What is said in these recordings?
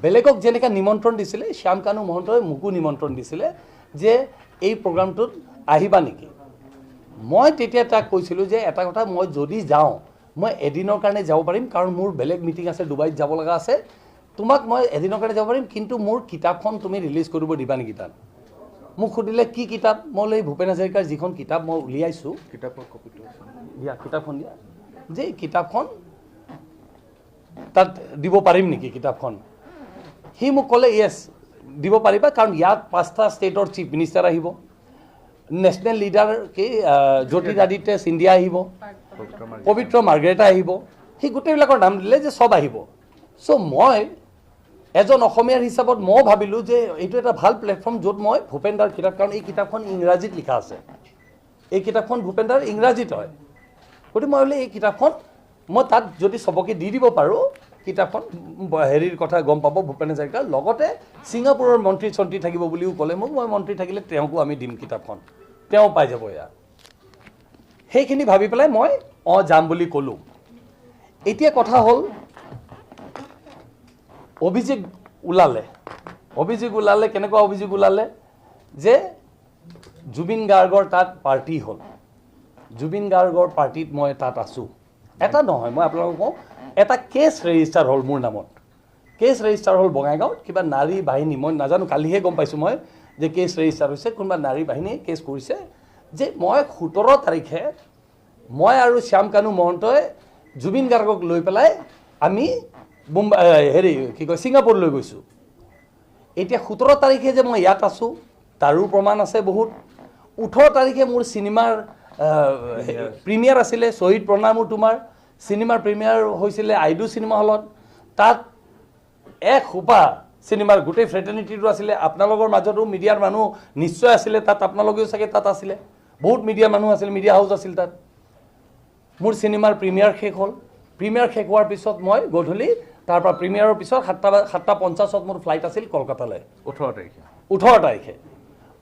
বেলেগক যেনেকৈ নিমন্ত্ৰণ দিছিলে, শ্যাম কানু মহন্তই মোকো নিমন্ত্ৰণ দিছিলে যে এই প্ৰগ্ৰামটোত আহিবা নেকি। মই তেতিয়া তাক কৈছিলোঁ যে এটা কথা, মই যদি যাওঁ মই এদিনৰ কাৰণে যাব পাৰিম, কাৰণ মোৰ বেলেগ মিটিং আছে, ডুবাইত যাব লগা আছে। তোমাক মই এদিনৰ কাৰণে যাব পাৰিম, কিন্তু মোৰ কিতাপখন তুমি ৰিলিজ কৰিব দিবা নেকি তাত? মোক সুধিলে কি কিতাপ? মই এই ভূপেন হাজৰিকাৰ যিখন কিতাপ মই উলিয়াইছোঁ, কিতাপৰ কপিটো দিয়া, কিতাপখন দিয়া, যে কিতাপখন তাত দিব পাৰিম নেকি কিতাপখন? সি মোক ক'লে য়েছ দিব পাৰিবা, কাৰণ ইয়াত 5টা ষ্টেটৰ চিফ মিনিষ্টাৰ আহিব, নেশ্যনেল লিডাৰ কি জ্যোতিৰাদিত্য সিন্ধিয়া আহিব, পবিত্ৰ মাৰ্গেৰেটা আহিব, সি গোটেইবিলাকৰ নাম দিলে যে চব আহিব। চ' মই এজন অসমীয়াৰ হিচাপত মই ভাবিলোঁ যে এইটো এটা ভাল প্লেটফৰ্ম য'ত মই ভূপেন দাৰ কিতাপ, কাৰণ এই কিতাপখন ইংৰাজীত লিখা আছে, এই কিতাপখন ভূপেন দাৰ ইংৰাজীত হয়, গতিকে মই ভাবিলোঁ এই কিতাপখন মই তাত যদি চবকে দি দিব পাৰোঁ, কিতাপখন হেৰিৰ কথা গম পাব ভূপেন হাজৰিকাৰ, লগতে ছিংগাপুৰৰ মন্ত্ৰী চন্ত্ৰী থাকিব বুলিও ক'লে মোক, মই মন্ত্ৰী থাকিলে তেওঁকো আমি দিম কিতাপখন, তেওঁ পাই যাব এয়া। সেইখিনি ভাবি পেলাই মই অঁ যাম বুলি ক'লোঁ। এতিয়া কথা হ'ল অভিযোগ ওলালে, অভিযোগ ওলালে, কেনেকুৱা অভিযোগ ওলালে যে জুবিন গাৰ্গৰ তাত পাৰ্টি হ'ল, জুবিন গাৰ্গৰ পাৰ্টিত মই তাত আছোঁ। এটা নহয়, মই আপোনালোকক কওঁ, এটা কেছ ৰেজিষ্টাৰ হ'ল মোৰ নামত, কেছ ৰেজিষ্টাৰ হ'ল বঙাইগাঁৱত, কিবা নাৰী বাহিনী, মই নাজানো, কালিহে গম পাইছোঁ মই যে কেছ ৰেজিষ্টাৰ হৈছে, কোনোবা নাৰী বাহিনীয়ে কেছ কৰিছে যে মই 17 তাৰিখে মই আৰু শ্যাম কানু মহন্তই জুবিন গাৰ্গক লৈ পেলাই আমি মুম্বাই হেৰি কি কয় ছিংগাপুৰ লৈ গৈছোঁ। এতিয়া 17 তাৰিখে যে মই ইয়াত আছোঁ তাৰো প্ৰমাণ আছে বহুত। 18 তাৰিখে মোৰ চিনেমাৰ প্ৰিমিয়াৰ আছিলে, শ্বহীদ প্ৰণামো তোমাৰ চিনেমাৰ প্ৰিমিয়াৰ হৈছিলে আইডু চিনেমা হলত, তাত এক সোপা চিনেমাৰ গোটেই ফ্ৰেটাৰ্নিটিটো আছিলে, আপোনালোকৰ মাজতো মিডিয়াৰ মানুহ নিশ্চয় আছিলে তাত, আপোনালোকেও চাগে তাত আছিলে, বহুত মিডিয়া মানুহ আছিল, মিডিয়া হাউচ আছিল তাত। মোৰ চিনেমাৰ প্ৰিমিয়াৰ শেষ হ'ল, প্ৰিমিয়াৰ শেষ হোৱাৰ পিছত মই গধূলি তাৰ পৰা প্ৰিমিয়াৰৰ পিছত 7:50 মোৰ ফ্লাইট আছিল কলকাতালৈ। 18 তাৰিখে, 18 তাৰিখে,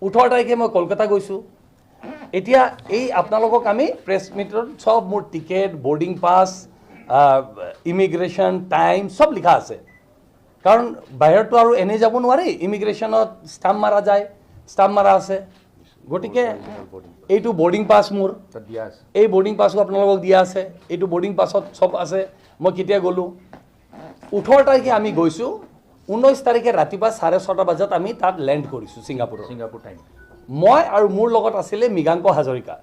18 তাৰিখে মই কলকাতা গৈছোঁ। এতিয়া এই আপোনালোকক আমি প্ৰেছ মিটত চব মোৰ ticket, boarding pass, immigration time চব লিখা আছে, কাৰণ বাহিৰততো আৰু এনেই যাব নোৱাৰি, ইমিগ্ৰেশ্যনত ষ্টাম্প মাৰা যায়, ষ্টাম্প মাৰা আছে, গতিকে এইটো বৰ্ডিং পাছ মোৰ, এই বৰ্ডিং পাছো আপোনালোকক দিয়া আছে, এইটো বৰ্ডিং পাছত চব আছে, মই কেতিয়া গ'লোঁ। 18 তাৰিখে আমি গৈছোঁ, 19 তাৰিখে ৰাতিপুৱা 6:30 বজাত আমি তাত লেণ্ড কৰিছোঁ ছিংগাপুৰত, ছিংগাপুৰ টাইম। মই আৰু মোৰ লগত আছিলে মৃগাংক হাজৰিকা,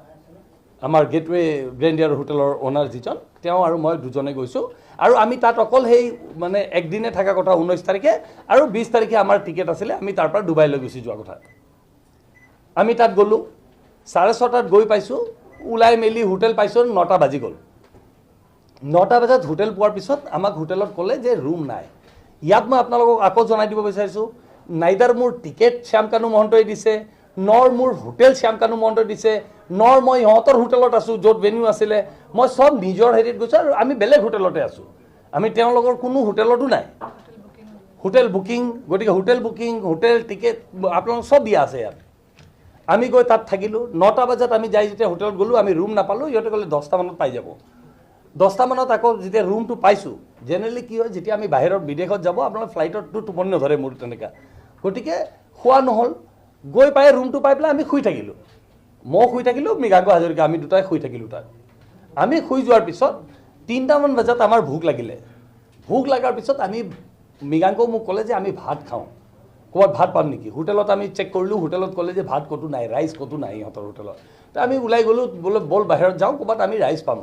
আমাৰ গেটৱে গ্ৰেণ্ডিয়াৰ হোটেলৰ অ'নাৰ যিজন, তেওঁ আৰু মই দুজনে গৈছোঁ। আৰু আমি তাত অকল সেই মানে একদিনে থকা কথা 19 তাৰিখে, আৰু 20 তাৰিখে আমাৰ টিকেট আছিলে, আমি তাৰ পৰা ডুবাইলৈ গুচি যোৱা কথা। আমি তাত গ'লোঁ, 6:30ত গৈ পাইছোঁ, ওলাই মেলি হোটেল পাইছোঁ 9টা বাজি গ'ল। 9টা বজাত হোটেল পোৱাৰ পিছত আমাক হোটেলত ক'লে যে ৰুম নাই। ইয়াত মই আপোনালোকক আকৌ জনাই দিব বিচাৰিছোঁ, নাইদাৰ মোৰ টিকেট শ্যাম কানু মহন্তই দিছে, নৰ মোৰ হোটেল শ্যাম কানু মহন্তই দিছে, নৰ মই ইহঁতৰ হোটেলত আছোঁ য'ত ভেন্যু আছিলে, মই চব নিজৰ হেৰিত গৈছোঁ আৰু আমি বেলেগ হোটেলতে আছোঁ, আমি তেওঁলোকৰ কোনো হোটেলতো নাই, হোটেল বুকিং, গতিকে হোটেল বুকিং, হোটেল টিকেট আপোনালোক চব দিয়া আছে ইয়াত। আমি গৈ তাত থাকিলোঁ, 9টা বজাত আমি যাই যেতিয়া হোটেলত গ'লোঁ, আমি ৰুম নাপালোঁ, ইহঁতে ক'লে 10টা মানত পাই যাব। 10টা মানত আকৌ যেতিয়া ৰুমটো পাইছোঁ, জেনেৰেলি কি হয় যেতিয়া আমি বাহিৰত বিদেশত যাব আপোনাৰ ফ্লাইটততো টোপনি নধৰে মোৰ তেনেকুৱা, গতিকে খোৱা নহ'ল, গৈ পাই ৰুমটো পাই পেলাই আমি শুই থাকিলোঁ, মই শুই থাকিলোঁ, মৃগাংক হাজৰিকা আমি দুটাই শুই থাকিলোঁ তাত। আমি শুই যোৱাৰ পিছত 3টামান বজাত আমাৰ ভোক লাগিলে, ভোক লগাৰ পিছত আমি মৃগাংকও মোক ক'লে যে আমি ভাত খাওঁ, ক'ৰবাত ভাত পাম নেকি? হোটেলত আমি চেক কৰিলোঁ, হোটেলত ক'লে যে ভাত ক'তো নাই, ৰাইচ ক'তো নাই ইহঁতৰ হোটেলত। তো আমি ওলাই গ'লোঁ, বোলে ব'ল বাহিৰত যাওঁ, ক'ৰবাত আমি ৰাইচ পাম।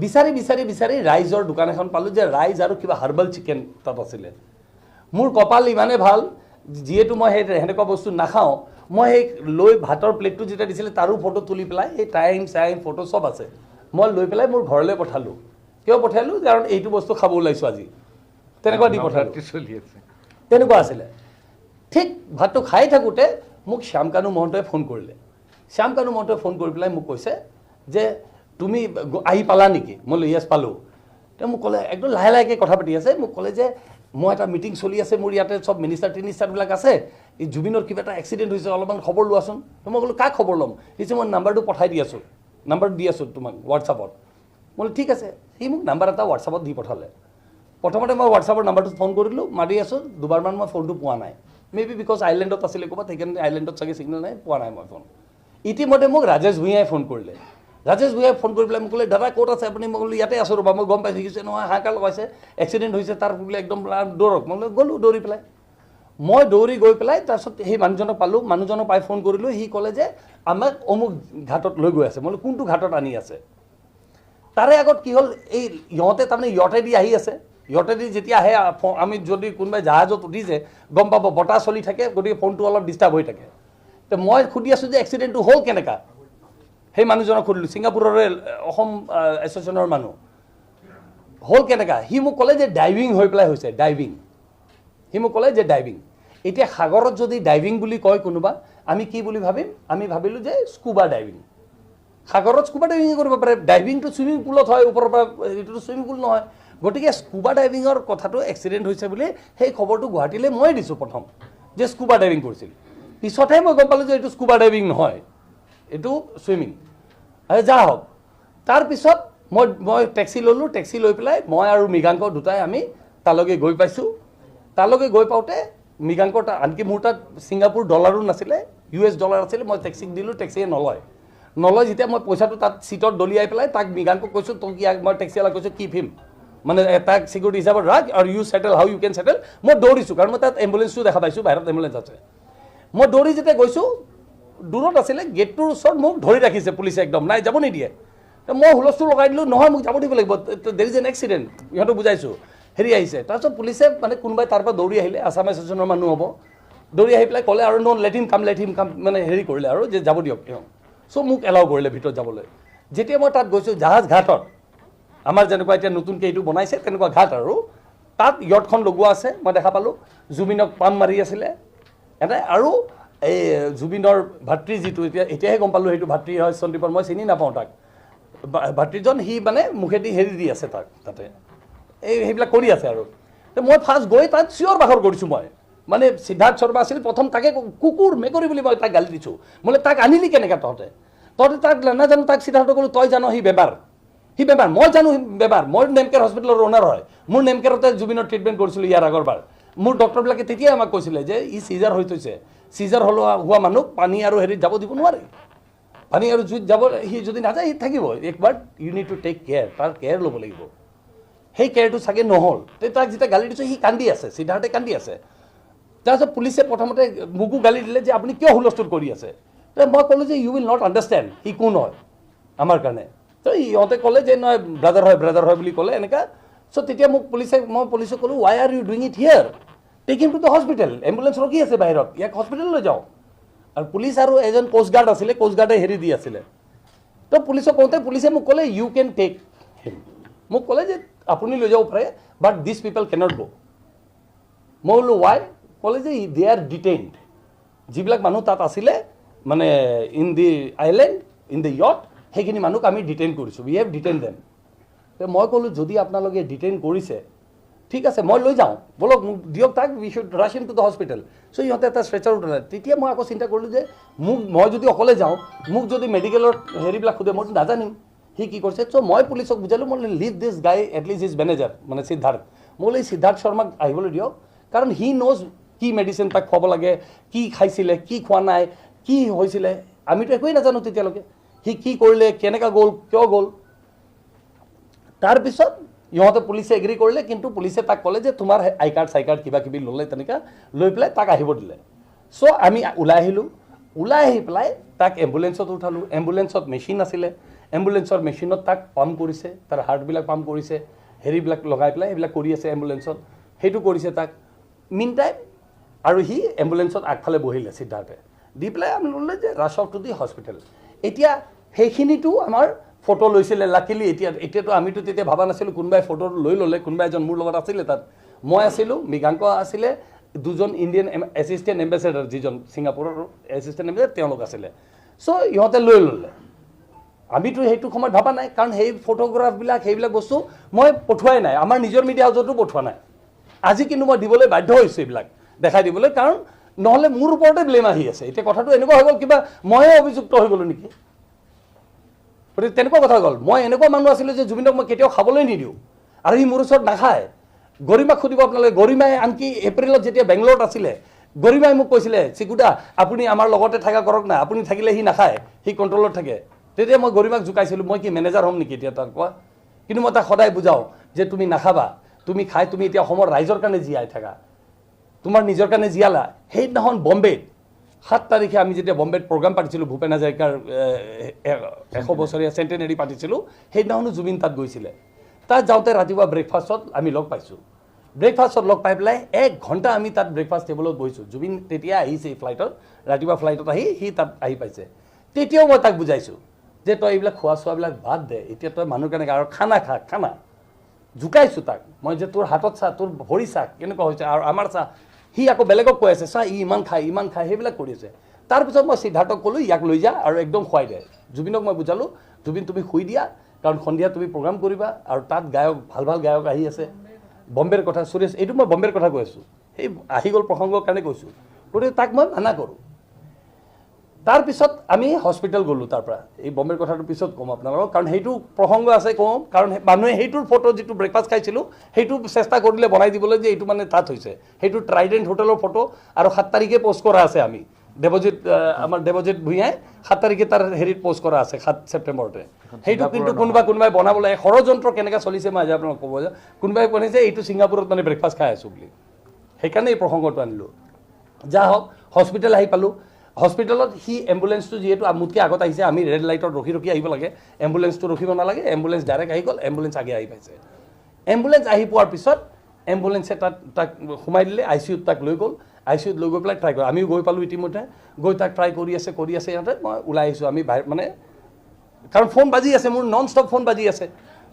বিচাৰি বিচাৰি বিচাৰি ৰাইজৰ দোকান এখন পালোঁ, যে ৰাইচ আৰু কিবা হাৰ্বেল চিকেন তাত আছিলে। মোৰ কপাল ইমানেই ভাল, যিহেতু মই সেই সেনেকুৱা বস্তু নাখাওঁ, মই সেই লৈ ভাতৰ প্লেটটো যেতিয়া দিছিলে তাৰো ফটো তুলি পেলাই, সেই টাইম চাইম ফটো চব আছে, মই লৈ পেলাই মোৰ ঘৰলৈ পঠালোঁ। কিয় পঠালোঁ? কাৰণ এইটো বস্তু খাব ওলাইছোঁ আজি, তেনেকুৱা দি পঠালোঁ, তেনেকুৱা আছিলে। ঠিক ভাতটো খাই থাকোঁতে মোক শ্যাম কানু মহন্তই ফোন কৰিলে। শ্যাম কানু মহন্তই ফোন কৰি পেলাই মোক কৈছে যে তুমি আহি পালা নেকি? মই বোলো য়েছ পালোঁ। তেওঁ মোক ক'লে, একদম লাহে লাহেকৈ কথা পাতি আছে, মোক ক'লে যে মই এটা মিটিং চলি আছে মোৰ ইয়াতে, চব মিনিষ্টাৰ তিনিষ্টাৰবিলাক আছে, এই জুবিনৰ কিবা এটা এক্সিডেণ্ট হৈছে, অলপমান খবৰ লোৱাচোন। মই ক'লোঁ কাক খবৰ ল'ম? সি মই নাম্বাৰটো পঠাই দি আছোঁ, নাম্বাৰটো দি আছোঁ তোমাক হোৱাটছআপত। মই বোলো ঠিক আছে। সি মোক নাম্বাৰ এটা হোৱাটছআপত দি পঠালে। প্ৰথমতে মই হোৱাটছআপৰ নাম্বাৰটোত ফোন কৰিলোঁ, মাৰি আছোঁ, দুবাৰমান মই ফোনটো পোৱা নাই। মে বি because আইলেণ্ডত আছিলে ক'ৰবাত, সেইকাৰণে আইলেণ্ডত চাগে ছিগনেল নাই, পোৱা নাই মই ফোন। ইতিমধ্যে মোক ৰাজেশ ভূঞাই ফোন কৰিলে। ৰাজেশ ভূঞাই ফোন কৰি পেলাই মোক ক'লে, দাদা ক'ত আছে আপুনি? মই ক'লো ইয়াতে আছোঁ ৰ'বা, মই গম পাইছোঁ। সি কৈছে নহয়, হাহাকাৰ লগাইছে, এক্সিডেণ্ট হৈছে তাৰ বোলে, একদম দৌৰক। মই বোলে গ'লোঁ দৌৰি পেলাই। মই দৌৰি গৈ পেলাই তাৰপিছত সেই মানুহজনক পালোঁ। মানুহজনক পাই ফোন কৰিলোঁ। সি ক'লে যে আমাক অমুক ঘাটত লৈ গৈ আছে। মই বোলো কোনটো ঘাটত আনি আছে? তাৰে আগত কি হ'ল, এই ইহঁতে তাৰমানে ইয়টেদি আহি আছে। ইয়টেদি যেতিয়া আহে, আমি যদি কোনোবাই জাহাজত উঠিছে গম পাব, বতাহ চলি থাকে, গতিকে ফোনটো অলপ ডিষ্টাৰ্ব হৈ থাকে। তো মই সুধি আছোঁ যে এক্সিডেণ্টটো হ'ল কেনেকুৱা। সেই মানুহজনক সুধিলোঁ, ছিংগাপুৰৰে অসম এছ'চিয়েশ্যনৰ মানুহ, হ'ল কেনেকুৱা? সি মোক ক'লে যে ডাইভিং হৈ পেলাই হৈছে, ডাইভিং। সি মোক ক'লে যে ডাইভিং। এতিয়া সাগৰত যদি ডাইভিং বুলি কয় কোনোবা, আমি কি বুলি ভাবিম? আমি ভাবিলোঁ যে স্কুবা ডাইভিং। সাগৰত স্কুবা ডাইভিং কৰিব পাৰে, ডাইভিংটো চুইমিং পুলত হয়, ওপৰৰ পৰা, এইটোতো চুইমিং পুল নহয়। গতিকে স্কুবা ডাইভিঙৰ কথাটো এক্সিডেণ্ট হৈছে বুলি সেই খবৰটো গুৱাহাটীলৈ মই দিছোঁ প্ৰথম, যে স্কুবা ডাইভিং কৰিছিল। পিছতহে মই গম পালোঁ যে এইটো স্কুবা ডাইভিং নহয়, এইটো চুইমিং। যা হওক, তাৰপিছত মই টেক্সি ল'লোঁ। টেক্সি লৈ পেলাই মই আৰু মৃগাংক দুটাই আমি তালৈকে গৈ পাইছোঁ। তালৈকে গৈ পাওঁতে মৃগাংকৰ তাত আনকি মোৰ তাত ছিংগাপুৰ ডলাৰো নাছিলে, ইউ এছ ডলাৰ আছিলে। মই টেক্সিক দিলোঁ, টেক্সিয়ে নলয়। নলয় যেতিয়া মই পইচাটো তাত চিটত দলিয়াই পেলাই তাক মৃগাংকক কৈছোঁ, তই কি, মই টেক্সিৱালাক কৈছোঁ, কিপ হিম, মানে তাক চিকিউৰিটি হিচাপত ৰাখ আৰু you settle how you can settle. মই দৌৰিছোঁ, কাৰণ মই তাত এম্বুলেঞ্চটো দেখা পাইছোঁ, বাহিৰত এম্বুলেঞ্চ আছে। মই দৌৰি যেতিয়া গৈছোঁ, দূৰত আছিলে, গেটটোৰ ওচৰত মোক ধৰি ৰাখিছে পুলিচে, একদম নাই যাব নিদিয়ে। মই হুলস্থুল লগাই দিলোঁ, নহয় মোক যাব দিব লাগিব, there is an accident। ইহঁতক বুজাইছোঁ, হেৰি আহিছে। তাৰপিছত পুলিচে মানে কোনোবাই তাৰ পৰা দৌৰি আহিলে, আছাম এছ'চিয়েশ্যনৰ মানুহ হ'ব, দৌৰি আহি পেলাই ক'লে আৰু no, let him come, let him come, মানে হেৰি কৰিলে আৰু যে যাব দিয়ক এওঁ। চ' মোক এলাউ কৰিলে ভিতৰত যাবলৈ। যেতিয়া মই তাত গৈছোঁ, জাহাজ ঘাটত আমাৰ যেনেকুৱা এতিয়া নতুনকৈ এইটো বনাইছে তেনেকুৱা ঘাট আৰু তাত য়টখন লগোৱা আছে, মই দেখা পালোঁ। জুবিনক পাম্প মাৰি আছিলে এনে। আৰু এই জুবিনৰ ভাতৃ যিটো, এতিয়া এতিয়াহে গম পালোঁ সেইটো ভাতৃ হয় সন্দীপৰ, মই চিনি নাপাওঁ তাক। ভাতৃজন সি মানে মুখেদি হেৰি দি আছে তাক, তাতে এই সেইবিলাক কৰি আছে। আৰু মই ফাৰ্ষ্ট গৈ তাত চিঞৰ বাখৰ কৰিছোঁ। মই মানে সিদ্ধাৰ্থ শৰ্মা আছিল প্ৰথম, তাকে কুকুৰ মেকুৰী বুলি মই তাক গালি দিছোঁ। বোলে তাক আনিলি কেনেকৈ তহঁতে? তহঁতে তাক নাজানো, তাক সিদ্ধাৰ্থ ক'লোঁ, তই জানো সি বেমাৰ, সি বেমাৰ, মই জানো সি বেমাৰ। মই নেমকেয়াৰ হস্পিটেলৰ অ'নাৰ হয়, মোৰ নেমকেয়াৰতে জুবিনৰ ট্ৰিটমেণ্ট কৰিছিলোঁ ইয়াৰ আগৰবাৰ। মোৰ ডক্টৰবিলাকে তেতিয়াই আমাক কৈছিলে যে ই চিজাৰ হৈ থৈছে, চিজাৰ হ'লোৱা হোৱা মানুহক পানী আৰু হেৰিত যাব দিব নোৱাৰে। পানী আৰু জুইত যাব সি যদি নাযায় সি থাকিব একবাৰ। You need to take care, তাৰ কেয়াৰ ল'ব লাগিব। সেই কেয়াৰটো চাগে নহ'ল। তাক যেতিয়া গালি দিছোঁ, সি কান্দি আছে, সিদ্ধাৰ্থে কান্দি আছে। তাৰপিছত পুলিচে প্ৰথমতে মোকো গালি দিলে যে আপুনি কিয় হুলস্থুল কৰি আছে? মই ক'লোঁ যে you will not understand সি কোন হয় আমাৰ কাৰণে। তো ইহঁতে ক'লে যে নহয়, ব্ৰাদাৰ হয়, ব্ৰাদাৰ হয় বুলি ক'লে এনেকুৱা। চ' তেতিয়া মোক পুলিচে, মই পুলিচক ক'লোঁ, why are you doing it here? Take him to the hospital, ambulance ৰখি আছে বাহিৰত, ইয়াক হস্পিটেললৈ যাওঁ। আৰু পুলিচ আৰু এজন কোষ্ট গাৰ্ড আছিলে, কোষ্ট গাৰ্ডে হেৰি দি আছিলে। তো পুলিচক কওঁতে পুলিচে মোক ক'লে, you can take him। মোক ক'লে যে আপুনি লৈ যাব পাৰে, বাট দিছ পিপল কেনট গ'। মই বোলো ৱাই? ক'লে যে they are detained। যিবিলাক মানুহ তাত আছিলে মানে in the island, in the yacht, সেইখিনি মানুহক আমি ডিটেইন কৰিছোঁ, we have detain them। মই ক'লোঁ যদি আপোনালোকে ডিটেইন কৰিছে, ঠিক আছে, মই লৈ যাওঁ, ব'লক, মোক দিয়ক তাক, we should rush him to the hospital। So ইহঁতে এটা ষ্ট্ৰেচাৰ উঠালে। তেতিয়া মই আকৌ চিন্তা কৰিলোঁ যে মোক, মই যদি অকলে যাওঁ, মোক যদি মেডিকেলৰ হেৰিবিলাক সোধে, মইতো নাজানিম সি কি কৰিছে। চ' মই পুলিচক বুজালোঁ, মই leave this guy, at least his manager, মানে সিদ্ধাৰ্থ, মই বোলো এই সিদ্ধাৰ্থ শৰ্মাক আহিবলৈ দিয়ক, কাৰণ he knows কি মেডিচিন তাক খুৱাব লাগে, কি খাইছিলে, কি খোৱা নাই, কি হৈছিলে, আমিতো একোৱেই নাজানো তেতিয়ালৈকে, সি কি কৰিলে, কেনেকুৱা গ'ল, কিয় গ'ল। তাৰপিছত ইহঁতে পুলিচে এগ্ৰি কৰিলে, কিন্তু পুলিচে তাক ক'লে যে তোমাৰ আই কাৰ্ড চাই কাৰ্ড কিবা কিবি ল'লে, তেনেকুৱা লৈ পেলাই তাক আহিব দিলে। চ' আমি ওলাই আহিলোঁ। ওলাই আহি পেলাই তাক এম্বুলেঞ্চত উঠালোঁ। এম্বুলেঞ্চত মেচিন আছিলে, এম্বুলেঞ্চৰ মেচিনত তাক পাম্প কৰিছে, তাৰ হাৰ্টবিলাক পাম্প কৰিছে, হেৰিবিলাক লগাই পেলাই সেইবিলাক কৰি আছে এম্বুলেঞ্চত, সেইটো কৰিছে তাক মিন টাইম। আৰু সি এম্বুলেঞ্চত আগফালে বহিলে সিদ্ধাৰ্থে দি পেলাই আমি ল'লে যে rush off to the hospital। এতিয়া সেইখিনিতো আমাৰ ফটো লৈছিলে লাকিলি। এতিয়াতো আমিতো তেতিয়া ভবা নাছিলোঁ, কোনোবাই ফটো লৈ ল'লে, কোনোবা এজন মোৰ লগত আছিলে তাত, মই আছিলোঁ, মৃগাংক আছিলে, দুজন ইণ্ডিয়ান এছিষ্টেণ্ট এম্বেচেডাৰ, যিজন ছিংগাপুৰৰ এছিষ্টেণ্ট এম্বেচেডাৰ, তেওঁলোক আছিলে। চ' ইহঁতে লৈ ল'লে। আমিতো সেইটো সময়ত ভবা নাই, কাৰণ সেই ফটোগ্ৰাফবিলাক সেইবিলাক বস্তু মই পঠোৱাই নাই, আমাৰ নিজৰ মিডিয়া হাউচতো পঠোৱা নাই। আজি কিন্তু মই দিবলৈ বাধ্য হৈছোঁ এইবিলাক দেখাই দিবলৈ, কাৰণ নহ'লে মোৰ ওপৰতে ব্লেম আহি আছে। এতিয়া কথাটো এনেকুৱা হৈ গ'ল, কিবা ময়ে অভিযুক্ত হৈ গ'লোঁ নেকি, গতিকে তেনেকুৱা কথা গ'ল। মই এনেকুৱা মানুহ আছিলোঁ যে জুবিনক মই কেতিয়াও খাবলৈ নিদিওঁ আৰু সি মোৰ ওচৰত নাখায়। গৰিমাক সুধিব আপোনালোকে, গৰিমাই আনকি এপ্ৰিলত যেতিয়া বেংগলোৰত আছিলে, গৰিমাই মোক কৈছিলে, চিকুদা আপুনি আমাৰ লগতে থকা কৰক না, আপুনি থাকিলে সি নাখায়, সি কণ্ট্ৰলত থাকে। তেতিয়া মই গৰিমাক জোকাইছিলোঁ, মই কি মেনেজাৰ হ'ম নেকি এতিয়া তাৰ কোৱা? কিন্তু মই তাক সদায় বুজাওঁ যে তুমি নাখাবা, তুমি খাই তুমি এতিয়া অসমৰ ৰাইজৰ কাৰণে জীয়াই থাকা, তোমাৰ নিজৰ কাৰণে জীয়ালা। সেইদিনাখন বম্বেত 7 তাৰিখে আমি যেতিয়া বম্বেত প্ৰগ্ৰাম পাতিছিলোঁ, ভূপেন হাজৰিকাৰ 100 বছৰীয়া চেণ্টেনেৰী পাতিছিলোঁ, সেইদিনাখনো জুবিন তাত গৈছিলে। তাত যাওঁতে ৰাতিপুৱা ব্ৰেকফাষ্টত আমি লগ পাইছোঁ। ব্ৰেকফাষ্টত লগ পাই পেলাই 1 ঘণ্টা আমি তাত ব্ৰেকফাষ্ট টেবুলত বহিছোঁ। জুবিন তেতিয়া আহিছে এই ফ্লাইটত, ৰাতিপুৱা ফ্লাইটত আহি সি তাত আহি পাইছে। তেতিয়াও মই তাক বুজাইছোঁ যে তই এইবিলাক খোৱা চোৱাবিলাক বাদ দে, এতিয়া তই মানুহ কেনেকৈ আৰু খানা খা, খানা জোকাইছোঁ তাক মই যে তোৰ হাতত চা, তোৰ ভৰি চা কেনেকুৱা হৈছে, আৰু আমাৰ চা। সি আকৌ বেলেগক কৈ আছে, চা ই ইমান খায়, ইমান খায়, সেইবিলাক কৰি আছে। তাৰপিছত মই সিদ্ধাৰ্থক ক'লোঁ ইয়াক লৈ যা আৰু একদম খুৱাই দে। জুবিনক মই বুজালোঁ, জুবিন তুমি শুই দিয়া, কাৰণ সন্ধিয়া তুমি প্ৰগ্ৰাম কৰিবা আৰু তাত গায়ক, ভাল ভাল গায়ক আহি আছে। বম্বেৰ কথা সুৰেশ, এইটো মই বম্বেৰ কথা কৈ আছোঁ, সেই আহি গ'ল প্ৰসংগৰ কাৰণে কৈছোঁ। গতিকে তাক মই মানা কৰোঁ। তাৰপিছত আমি হস্পিটেল গ'লোঁ। তাৰ পৰা এই বম্বেৰ কথাটো পিছত ক'ম আপোনালোকক, কাৰণ সেইটো প্ৰসংগ আছে কওঁ, কাৰণ মানুহে সেইটোৰ ফটো যিটো ব্ৰেকফাষ্ট খাইছিলোঁ সেইটো চেষ্টা কৰিলে বনাই দিবলৈ যে এইটো মানে তাত হৈছে, সেইটো ট্ৰাইডেণ্ট হোটেলৰ ফটো আৰু 7 তাৰিখে প'ষ্ট কৰা আছে। আমি দেৱজিৎ, আমাৰ দেৱজিৎ ভূঞাই 7 তাৰিখে তাৰ হেৰিত প'ষ্ট কৰা আছে, 7 ছেপ্টেম্বৰতে। সেইটো কিন্তু কোনোবাই বনাবলৈ ষড়যন্ত্ৰ কেনেকৈ চলিছে মই আজি আপোনালোক ক'ব যাওঁ। কোনোবাই বনাইছে এইটো ছিংগাপুৰত মানে ব্ৰেকফাষ্ট খাই আছোঁ বুলি, সেইকাৰণে এই প্ৰসংগটো আনিলোঁ। যা হওক, হস্পিটেল আহি পালোঁ। হস্পিটেলত সি এম্বুলেঞ্চটো যিহেতু মোতকৈ আগত আহিছে, আমি ৰেড লাইটত ৰখি ৰখি আহিব লাগে, এম্বুলেঞ্চটো ৰখিব নালাগে, এম্বুলেঞ্চ ডাইৰেক্ট আহি গ'ল, এম্বুলেঞ্চ আগে আহি পাইছে। এম্বুলেঞ্চ আহি পোৱাৰ পিছত এম্বুলেঞ্চে তাত তাক সোমাই দিলে, I C ইউত তাক লৈ গ'ল। I C ইউত লৈ গৈ পেলাই ট্ৰাই কৰে, আমিও গৈ পালোঁ ইতিমধ্যে, গৈ তাক ট্ৰাই কৰি আছে, কৰি আছে ইহঁতে। মই ওলাই আহিছোঁ, আমি বাহিৰ মানে কাৰণ ফোন বাজি আছে, মোৰ নন ষ্টপ ফোন বাজি আছে।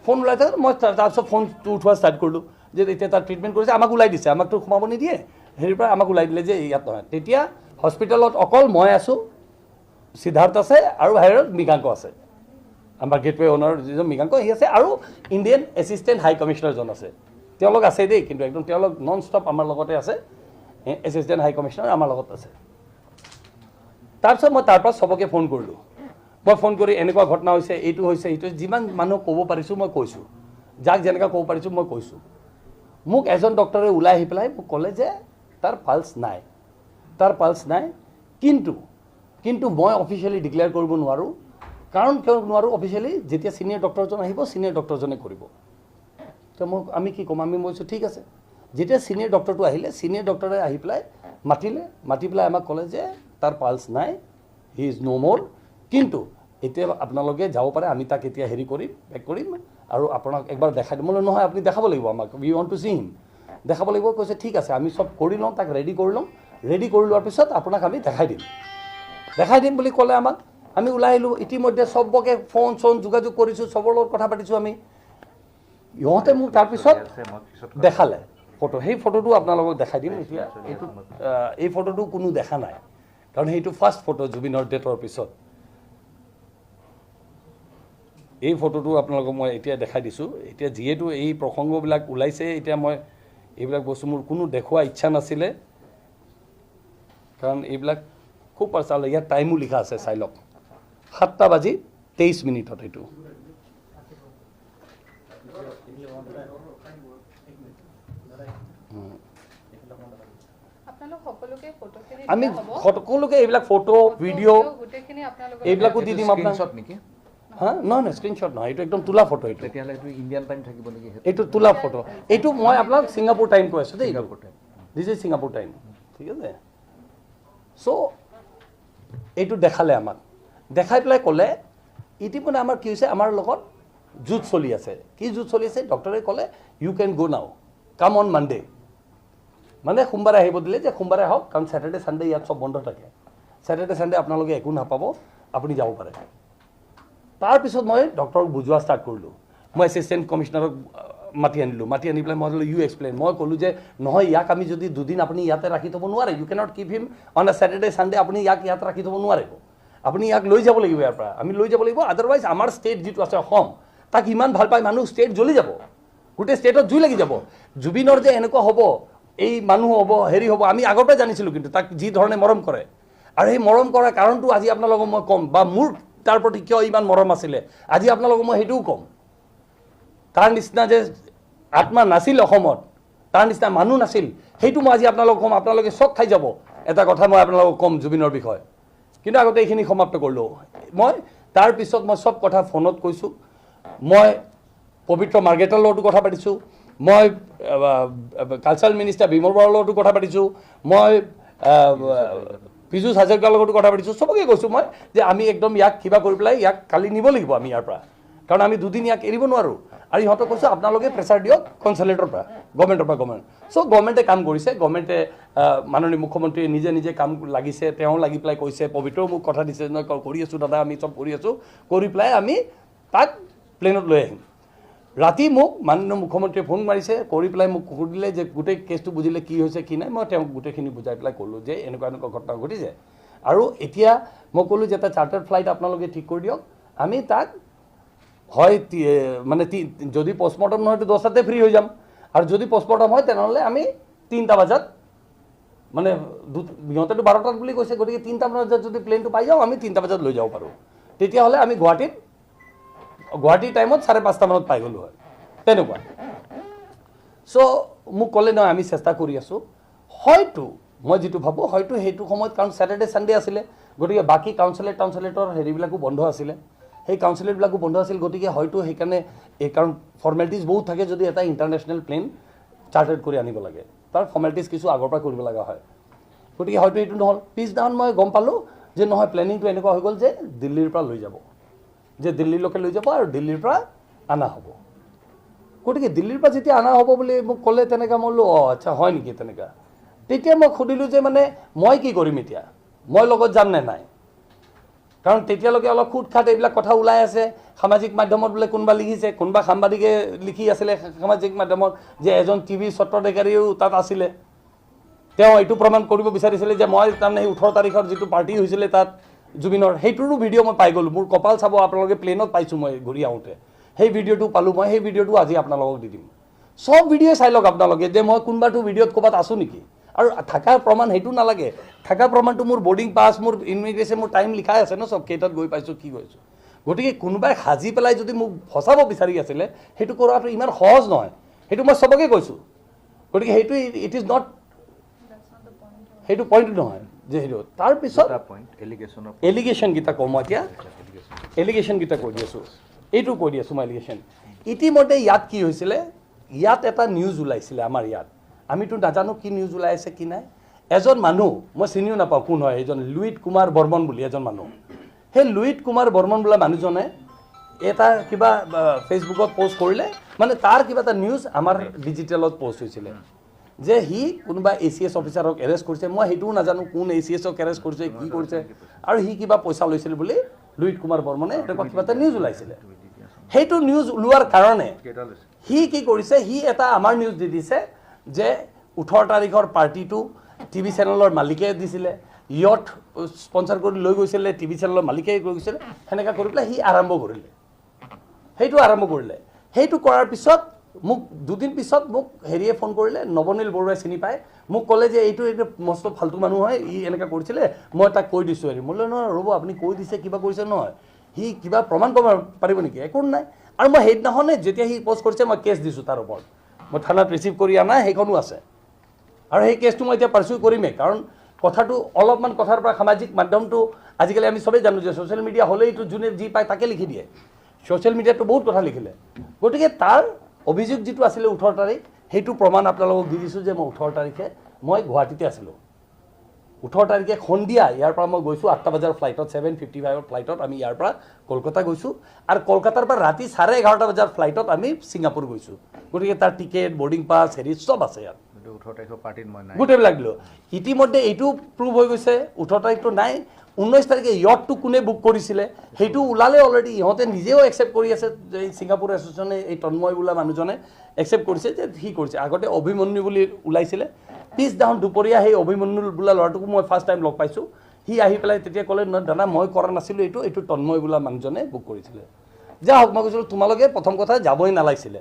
ফোন ওলাই থাকে, মই তাৰপিছত ফোনটো উঠোৱা ষ্টাৰ্ট কৰিলোঁ যে এতিয়া তাত ট্ৰিটমেণ্ট কৰিছে, আমাক ওলাই দিছে, আমাকতো সোমাব নিদিয়ে, হেৰিৰ পৰা আমাক ওলাই দিলে যে ইয়াত নহয়। তেতিয়া হস্পিটেলত অকল মই আছোঁ, সিদ্ধাৰ্থ আছে আৰু বাহিৰত মৃগাংক আছে, আমাৰ গেটৱে অ'নাৰ যিজন মৃগাংক সি আছে, আৰু ইণ্ডিয়ান এছিষ্টেণ্ট হাই কমিশ্যনাৰজন আছে। তেওঁলোক আছে দেই, কিন্তু একদম তেওঁলোক নন ষ্টপ আমাৰ লগতে আছে, এছিষ্টেণ্ট হাই কমিশ্যনাৰ আমাৰ লগত আছে। তাৰপিছত মই তাৰ পৰা চবকে ফোন কৰিলোঁ। মই ফোন কৰি এনেকুৱা ঘটনা হৈছে, এইটো হৈছে, এইটো, যিমান মানুহক ক'ব পাৰিছোঁ মই কৈছোঁ, যাক যেনেকৈ ক'ব পাৰিছোঁ মই কৈছোঁ। মোক এজন ডক্টৰে ওলাই আহি পেলাই মোক ক'লে যে তাৰ পালছ নাই, তাৰ পালছ নাই, কিন্তু কিন্তু মই অফিচিয়েলি ডিক্লেয়াৰ কৰিব নোৱাৰোঁ। কাৰণ কিয় নোৱাৰোঁ অফিচিয়েলি, যেতিয়া ছিনিয়ৰ ডক্টৰজন আহিব, ছিনিয়ৰ ডক্টৰজনে কৰিব। তো মোক আমি কি ক'ম, আমি মই কৈছোঁ ঠিক আছে। যেতিয়া ছিনিয়ৰ ডক্টৰটো আহিলে, ছিনিয়ৰ ডক্টৰে আহি পেলাই মাতিলে, মাতি পেলাই আমাক ক'লে যে তাৰ পালছ নাই, he is ন' মোৰ, কিন্তু এতিয়া আপোনালোকে যাব পাৰে, আমি তাক এতিয়া হেৰি কৰিম, বেক কৰিম আৰু আপোনাক একবাৰ দেখাই দিম। মই নহয়, আপুনি দেখাব লাগিব আমাক, we want to see him, দেখাব লাগিব। কৈছে ঠিক আছে, আমি চব কৰি লওঁ, তাক ৰেডি কৰি লওঁ, ৰেডি কৰি লোৱাৰ পিছত আপোনাক আমি দেখাই দিম, দেখাই দিম বুলি ক'লে আমাক। আমি ওলাই আহিলোঁ, ইতিমধ্যে চবকে ফোন চোন যোগাযোগ কৰিছোঁ, চবৰ লগত কথা পাতিছোঁ আমি। ইহঁতে মোক তাৰপিছত দেখালে ফটো, সেই ফটোটো আপোনালোকক দেখাই দিম এতিয়া। এইটো এই ফটোটো কোনো দেখা নাই, কাৰণ সেইটো ফাৰ্ষ্ট ফটো জুবিনৰ ডেথৰ পিছত। এই ফটোটো আপোনালোকক মই এতিয়া দেখাই দিছোঁ। এতিয়া যিহেতু এই প্ৰসংগবিলাক ওলাইছে, এতিয়া মই এইবিলাক বস্তু মোৰ কোনো দেখুওৱা ইচ্ছা নাছিলে, কাৰণ এইবিলাক খুব চালে ইয়াত টাইমো লিখা আছে, চাই লওক, 7:23 এইটো। আমি সকলোকে এইবিলাক ফটো ভিডিঅ' এইবিলাকো দি দিম আপোনাক। হা, নহয় নহয়, স্ক্ৰীনশ্বট নহয়, এইটো একদম তোলা ফটো। এইটো ইণ্ডিয়ান টাইম থাকিব নেকি? এইটো তোলা ফটো, এইটো মই আপোনাক ছিংগাপুৰ টাইম কৈ আছোঁ দেই, this is Singapore time, ঠিক আছে। চ' এইটো দেখালে আমাক, দেখাই পেলাই ক'লে ইতিমধ্যে আমাৰ কি হৈছে, আমাৰ লগত যুঁজ চলি আছে। কি যুঁজ চলি আছে? ডক্টৰে ক'লে you can go now, come on Monday, মানে সোমবাৰে আহিব দিলে, যে সোমবাৰে আহক, কাৰণ ছেটাৰডে ছানডে ইয়াত চব বন্ধ থাকে, ছেটাৰডে ছানডে আপোনালোকে একো নাপাব, আপুনি যাব পাৰে। তাৰপিছত মই ডক্টৰক বুজোৱা ষ্টাৰ্ট কৰিলোঁ, মই এছিষ্টেণ্ট কমিশ্যনাৰক মাতি আনিলোঁ, মাতি আনি পেলাই মই ক'লোঁ ইউ এক্সপ্লেইন। মই ক'লোঁ যে নহয়, ইয়াক আমি যদি দুদিন আপুনি ইয়াতে ৰাখি থ'ব নোৱাৰে, you cannot keep him on a Saturday Sunday, আপুনি ইয়াক ইয়াত ৰাখি থ'ব নোৱাৰিব, আপুনি ইয়াক লৈ যাব লাগিব ইয়াৰ পৰা, আমি লৈ যাব লাগিব, আদাৰৱাইজ আমাৰ ষ্টেট যিটো আছে অসম, তাক ইমান ভাল পায় মানুহ, ষ্টেট জ্বলি যাব, গোটেই ষ্টেটত জুই লাগি যাব। জুবিনৰ যে এনেকুৱা হ'ব, এই মানুহ হ'ব, হেৰি হ'ব, আমি আগৰ পৰাই জানিছিলোঁ, কিন্তু তাক যি ধৰণে মৰম কৰে, আৰু সেই মৰম কৰাৰ কাৰণটো আজি আপোনালোকক মই ক'ম, বা মোৰ তাৰ প্ৰতি কিয় ইমান মৰম আছিলে আজি আপোনালোকক মই সেইটোও ক'ম। তাৰ নিচিনা যে আত্মা নাছিল অসমত, তাৰ নিচিনা মানুহ নাছিল। সেইটো মই আজি আপোনালোকক ক'ম, আপোনালোকে চক খাই যাব। এটা কথা মই আপোনালোকক ক'ম জুবিনৰ বিষয়ে, কিন্তু আগতে এইখিনি সমাপ্ত কৰিলোঁ মই। তাৰপিছত মই চব কথা ফোনত কৈছোঁ, মই পবিত্ৰ মাৰ্গেটাৰ লগতো কথা পাতিছোঁ, মই কালচাৰেল মিনিষ্টাৰ বিমল বৰাৰ লগতো কথা পাতিছোঁ, মই পীযুষ হাজৰিকাৰ লগতো কথা পাতিছোঁ। চবকে কৈছোঁ মই যে আমি একদম ইয়াক কিবা কৰি পেলাই ইয়াক কালি নিব লাগিব আমি ইয়াৰ পৰা, কাৰণ আমি দুদিন ইয়াক এৰিব নোৱাৰোঁ। আৰু ইহঁতক কৈছোঁ আপোনালোকে প্ৰেছাৰ দিয়ক কনচালেটৰ পৰা, গভৰ্ণমেণ্টৰ পৰা। গভৰ্ণমেণ্ট চ' গভৰ্ণমেণ্টে কাম কৰিছে, গভৰ্ণমেণ্টে মাননীয় মুখ্যমন্ত্ৰীয়ে নিজে নিজে কাম লাগিছে, তেওঁ লাগি পেলাই কৈছে, পবিত্ৰও মোক কথা দিছে, মই কৰি আছোঁ দাদা, আমি চব কৰি আছোঁ, কৰি পেলাই আমি তাক প্লেনত লৈ আহিম। ৰাতি মোক মাননীয় মুখ্যমন্ত্ৰীয়ে ফোন মাৰিছে, কৰি পেলাই মোক সুধিলে যে গোটেই কেছটো বুজিলে কি হৈছে কি নাই। মই তেওঁক গোটেইখিনি বুজাই পেলাই ক'লোঁ যে এনেকুৱা এনেকুৱা ঘটনা ঘটিছে, আৰু এতিয়া মই ক'লোঁ যে এটা চাৰ্টাৰ্ড ফ্লাইট আপোনালোকে ঠিক কৰি দিয়ক, আমি তাক হয় মানে যদি পষ্টমৰ্টম নহয়তো 10টাতে ফ্ৰী হৈ যাম, আৰু যদি পষ্টমৰ্টম হয় তেনেহ'লে আমি 3টা বজাত, মানে সিহঁতেতো 12টাত বুলি কৈছে, গতিকে 3টা বজাত যদি প্লেনটো পাই যাওঁ আমি 3টা বজাত লৈ যাব পাৰোঁ, তেতিয়াহ'লে আমি গুৱাহাটীৰ টাইমত 5:30 মানত পাই গ'লোঁ হয়, তেনেকুৱা। চ' মোক ক'লে নহয় আমি চেষ্টা কৰি আছোঁ। হয়তো মই যিটো ভাবোঁ, হয়তো সেইটো সময়ত কাৰণ ছেটাৰডে ছানডে আছিলে, গতিকে বাকী কাউন্সিলেট টাউনচিলেটৰ হেৰিবিলাকো বন্ধ আছিলে, সেই কাউন্সিলেটবিলাকো বন্ধ আছিল, গতিকে হয়তো সেইকাৰণে এই কাৰণ ফৰ্মেলিটিজ বহুত থাকে, যদি এটা ইণ্টাৰনেশ্যনেল প্লেন চাৰ্টাৰ্ড কৰি আনিব লাগে তাৰ ফৰ্মেলিটিজ কিছু আগৰ পৰা কৰিব লগা হয়, গতিকে হয়তো এইটো নহ'ল। পিছদিনাখন মই গম পালোঁ যে নহয়, প্লেনিংটো এনেকুৱা হৈ গ'ল যে দিল্লীৰ পৰা লৈ যাব, যে দিল্লীলৈকে লৈ যাব আৰু দিল্লীৰ পৰা অনা হ'ব। গতিকে দিল্লীৰ পৰা যেতিয়া অনা হ'ব বুলি মোক ক'লে, তেনেকুৱা মই বোলো অঁ আচ্ছা হয় নেকি তেনেকুৱা। তেতিয়া মই সুধিলোঁ যে মানে মই কি কৰিম এতিয়া, মই লগত যাম নে নাই, কাৰণ তেতিয়ালৈকে অলপ খুট খাট এইবিলাক কথা ওলাই আছে সামাজিক মাধ্যমত, বোলে কোনোবা লিখিছে, কোনোবা সাংবাদিকে লিখি আছিলে সামাজিক মাধ্যমত যে এজন টিভি সত্ৰাধিকাৰীও তাত আছিলে, তেওঁ এইটো প্ৰমাণ কৰিব বিচাৰিছিলে যে মই তাৰমানে সেই 18 তাৰিখৰ যিটো পাৰ্টি হৈছিলে তাত জুবিনৰ, সেইটোৰো ভিডিঅ' মই পাই গ'লোঁ। মোৰ কপাল চাব আপোনালোকে, প্লেনত পাইছোঁ মই ঘূৰি আহোঁতে, সেই ভিডিঅ'টো পালোঁ মই, সেই ভিডিঅ'টো আজি আপোনালোকক দি দিম। চব ভিডিঅ' চাই লওক আপোনালোকে যে মই কোনোবাটো ভিডিঅ'ত ক'ৰবাত আছোঁ নেকি, আৰু থকাৰ প্ৰমাণ সেইটো নালাগে, থকা প্ৰমাণটো মোৰ বৰ্ডিং পাছ, মোৰ ইমিগ্ৰেশ্যন, মোৰ টাইম লিখাই আছে ন, চব কেইটাত গৈ পাইছোঁ কি গৈছোঁ। গতিকে কোনোবাই সাজি পেলাই যদি মোক ফচাব বিচাৰি আছিলে, সেইটো কৰাটো ইমান সহজ নহয়, সেইটো মই চবকে কৈছোঁ। গতিকে সেইটো it is not, সেইটো পইণ্ট নহয় যে সেইটো। তাৰপিছত এলিগেশ্যনকেইটা কওঁ মই এতিয়া, এলিগেশ্যনকেইটা কৈ দি আছোঁ, এইটো কৈ দি আছোঁ মই এলিগেশ্যন। ইতিমধ্যে ইয়াত কি হৈছিলে, ইয়াত এটা নিউজ ওলাইছিলে আমাৰ ইয়াত, আমিতো নাজানো কি নিউজ ওলাই আছে কি নাই। এজন মানুহ মই চিনিও নাপাওঁ কোন হয়, এইজন লুইত কুমাৰ বৰ্মন বুলি এজন মানুহ। সেই লুইত কুমাৰ বৰ্মন বোলা মানুহজনে এটা কিবা ফেচবুকত প'ষ্ট কৰিলে, মানে তাৰ কিবা এটা নিউজ আমাৰ ডিজিটেলত প'ষ্ট হৈছিলে যে সি কোনোবা ACS অফিচাৰক এৰেষ্ট কৰিছে। মই সেইটোও নাজানো কোন ACSক এৰেষ্ট কৰিছে কি কৰিছে, আৰু সি কিবা পইচা লৈছিল বুলি লুইত কুমাৰ বৰ্মনে এনেকুৱা কিবা এটা নিউজ ওলাইছিলে। সেইটো নিউজ ওলোৱাৰ কাৰণে সি কি কৰিছে, সি এটা আমাৰ নিউজ দি দিছে যে 18 তাৰিখৰ পাৰ্টিটো টিভি চেনেলৰ মালিকে দিছিলে, ইয়ট স্পনচাৰ কৰি লৈ গৈছিলে, টিভি চেনেলৰ মালিকে লৈ গৈছিলে, সেনেকুৱা কৰি পেলাই সি আৰম্ভ কৰিলে, সেইটো আৰম্ভ কৰিলে। সেইটো কৰাৰ পিছত মোক দুদিন পিছত মোক হেৰিয়ে ফোন কৰিলে, নৱনীল বৰুৱাই চিনি পায়, মোক ক'লে যে এইটো এইটো মস্ত ফাল্টু মানুহ হয়, ই এনেকুৱা কৰিছিলে, মই তাক কৈ দিছোঁ। হেৰি মই বোলো নহয় ৰ'ব, আপুনি কৈ দিছে কিবা কৰিছে নহয়, সি কিবা প্ৰমাণ কৰিব পাৰিব নেকি, একো নাই। আৰু মই সেইদিনাখনে যেতিয়া সি প'ষ্ট কৰিছে মই কেছ দিছোঁ তাৰ ওপৰত, মই থানাত ৰিচিভ কৰি আনা সেইখনো আছে, আৰু সেই কেছটো মই এতিয়া পাৰ্চিউ কৰিমেই। কাৰণ কথাটো অলপমান কথাৰ পৰা সামাজিক মাধ্যমটো আজিকালি আমি চবেই জানো যে ছ'চিয়েল মিডিয়া হ'লেইতো যোনে যি পায় তাকে লিখি দিয়ে, ছ'চিয়েল মিডিয়াততো বহুত কথা লিখিলে। গতিকে তাৰ অভিযোগ যিটো আছিলে 18 তাৰিখ, সেইটো প্ৰমাণ আপোনালোকক দি দিছোঁ যে মই 18 তাৰিখে মই গুৱাহাটীতে আছিলোঁ। 18 তাৰিখে সন্ধিয়া ইয়াৰ পৰা মই গৈছোঁ 8টা বজাৰ ফ্লাইটত, 7:55 ফ্লাইটত আমি ইয়াৰ পৰা কলকাতা গৈছোঁ, আৰু কলকাতাৰ পৰা ৰাতি 11:30 বজাৰ ফ্লাইটত আমি ছিংগাপুৰ গৈছোঁ। গতিকে তাৰ টিকেট, বৰ্ডিং পাছ, হেৰি চব আছে ইয়াত, গোটেইবিলাক দিলোঁ। ইতিমধ্যে এইটো প্ৰুভ হৈ গৈছে 18 তাৰিখটো নাই, 19 তাৰিখে ইয়টটো কোনে বুক কৰিছিলে সেইটো ওলালে অলৰেডি, ইহঁতে নিজেও একচেপ্ট কৰি আছে যে ছিংগাপুৰ এছ'চিয়েশ্যনে এই তন্ময় বোলা মানুহজনে একচেপ্ট কৰিছে যে সি কৰিছে। আগতে অভিমন্যু বুলি ওলাইছিলে, পিছদিনাখন দুপৰীয়া সেই অভিমন্যু বোলা ল'ৰাটোকো মই ফাৰ্ষ্ট টাইম লগ পাইছোঁ। সি আহি পেলাই তেতিয়া ক'লে নহয় দাদা মই কৰা নাছিলোঁ এইটো, এইটো তন্ময় বোলা মানুহজনে বুক কৰিছিলে। যা হওক, মই কৈছিলোঁ তোমালোকে প্ৰথম কথা যাবই নালাগিছিলে,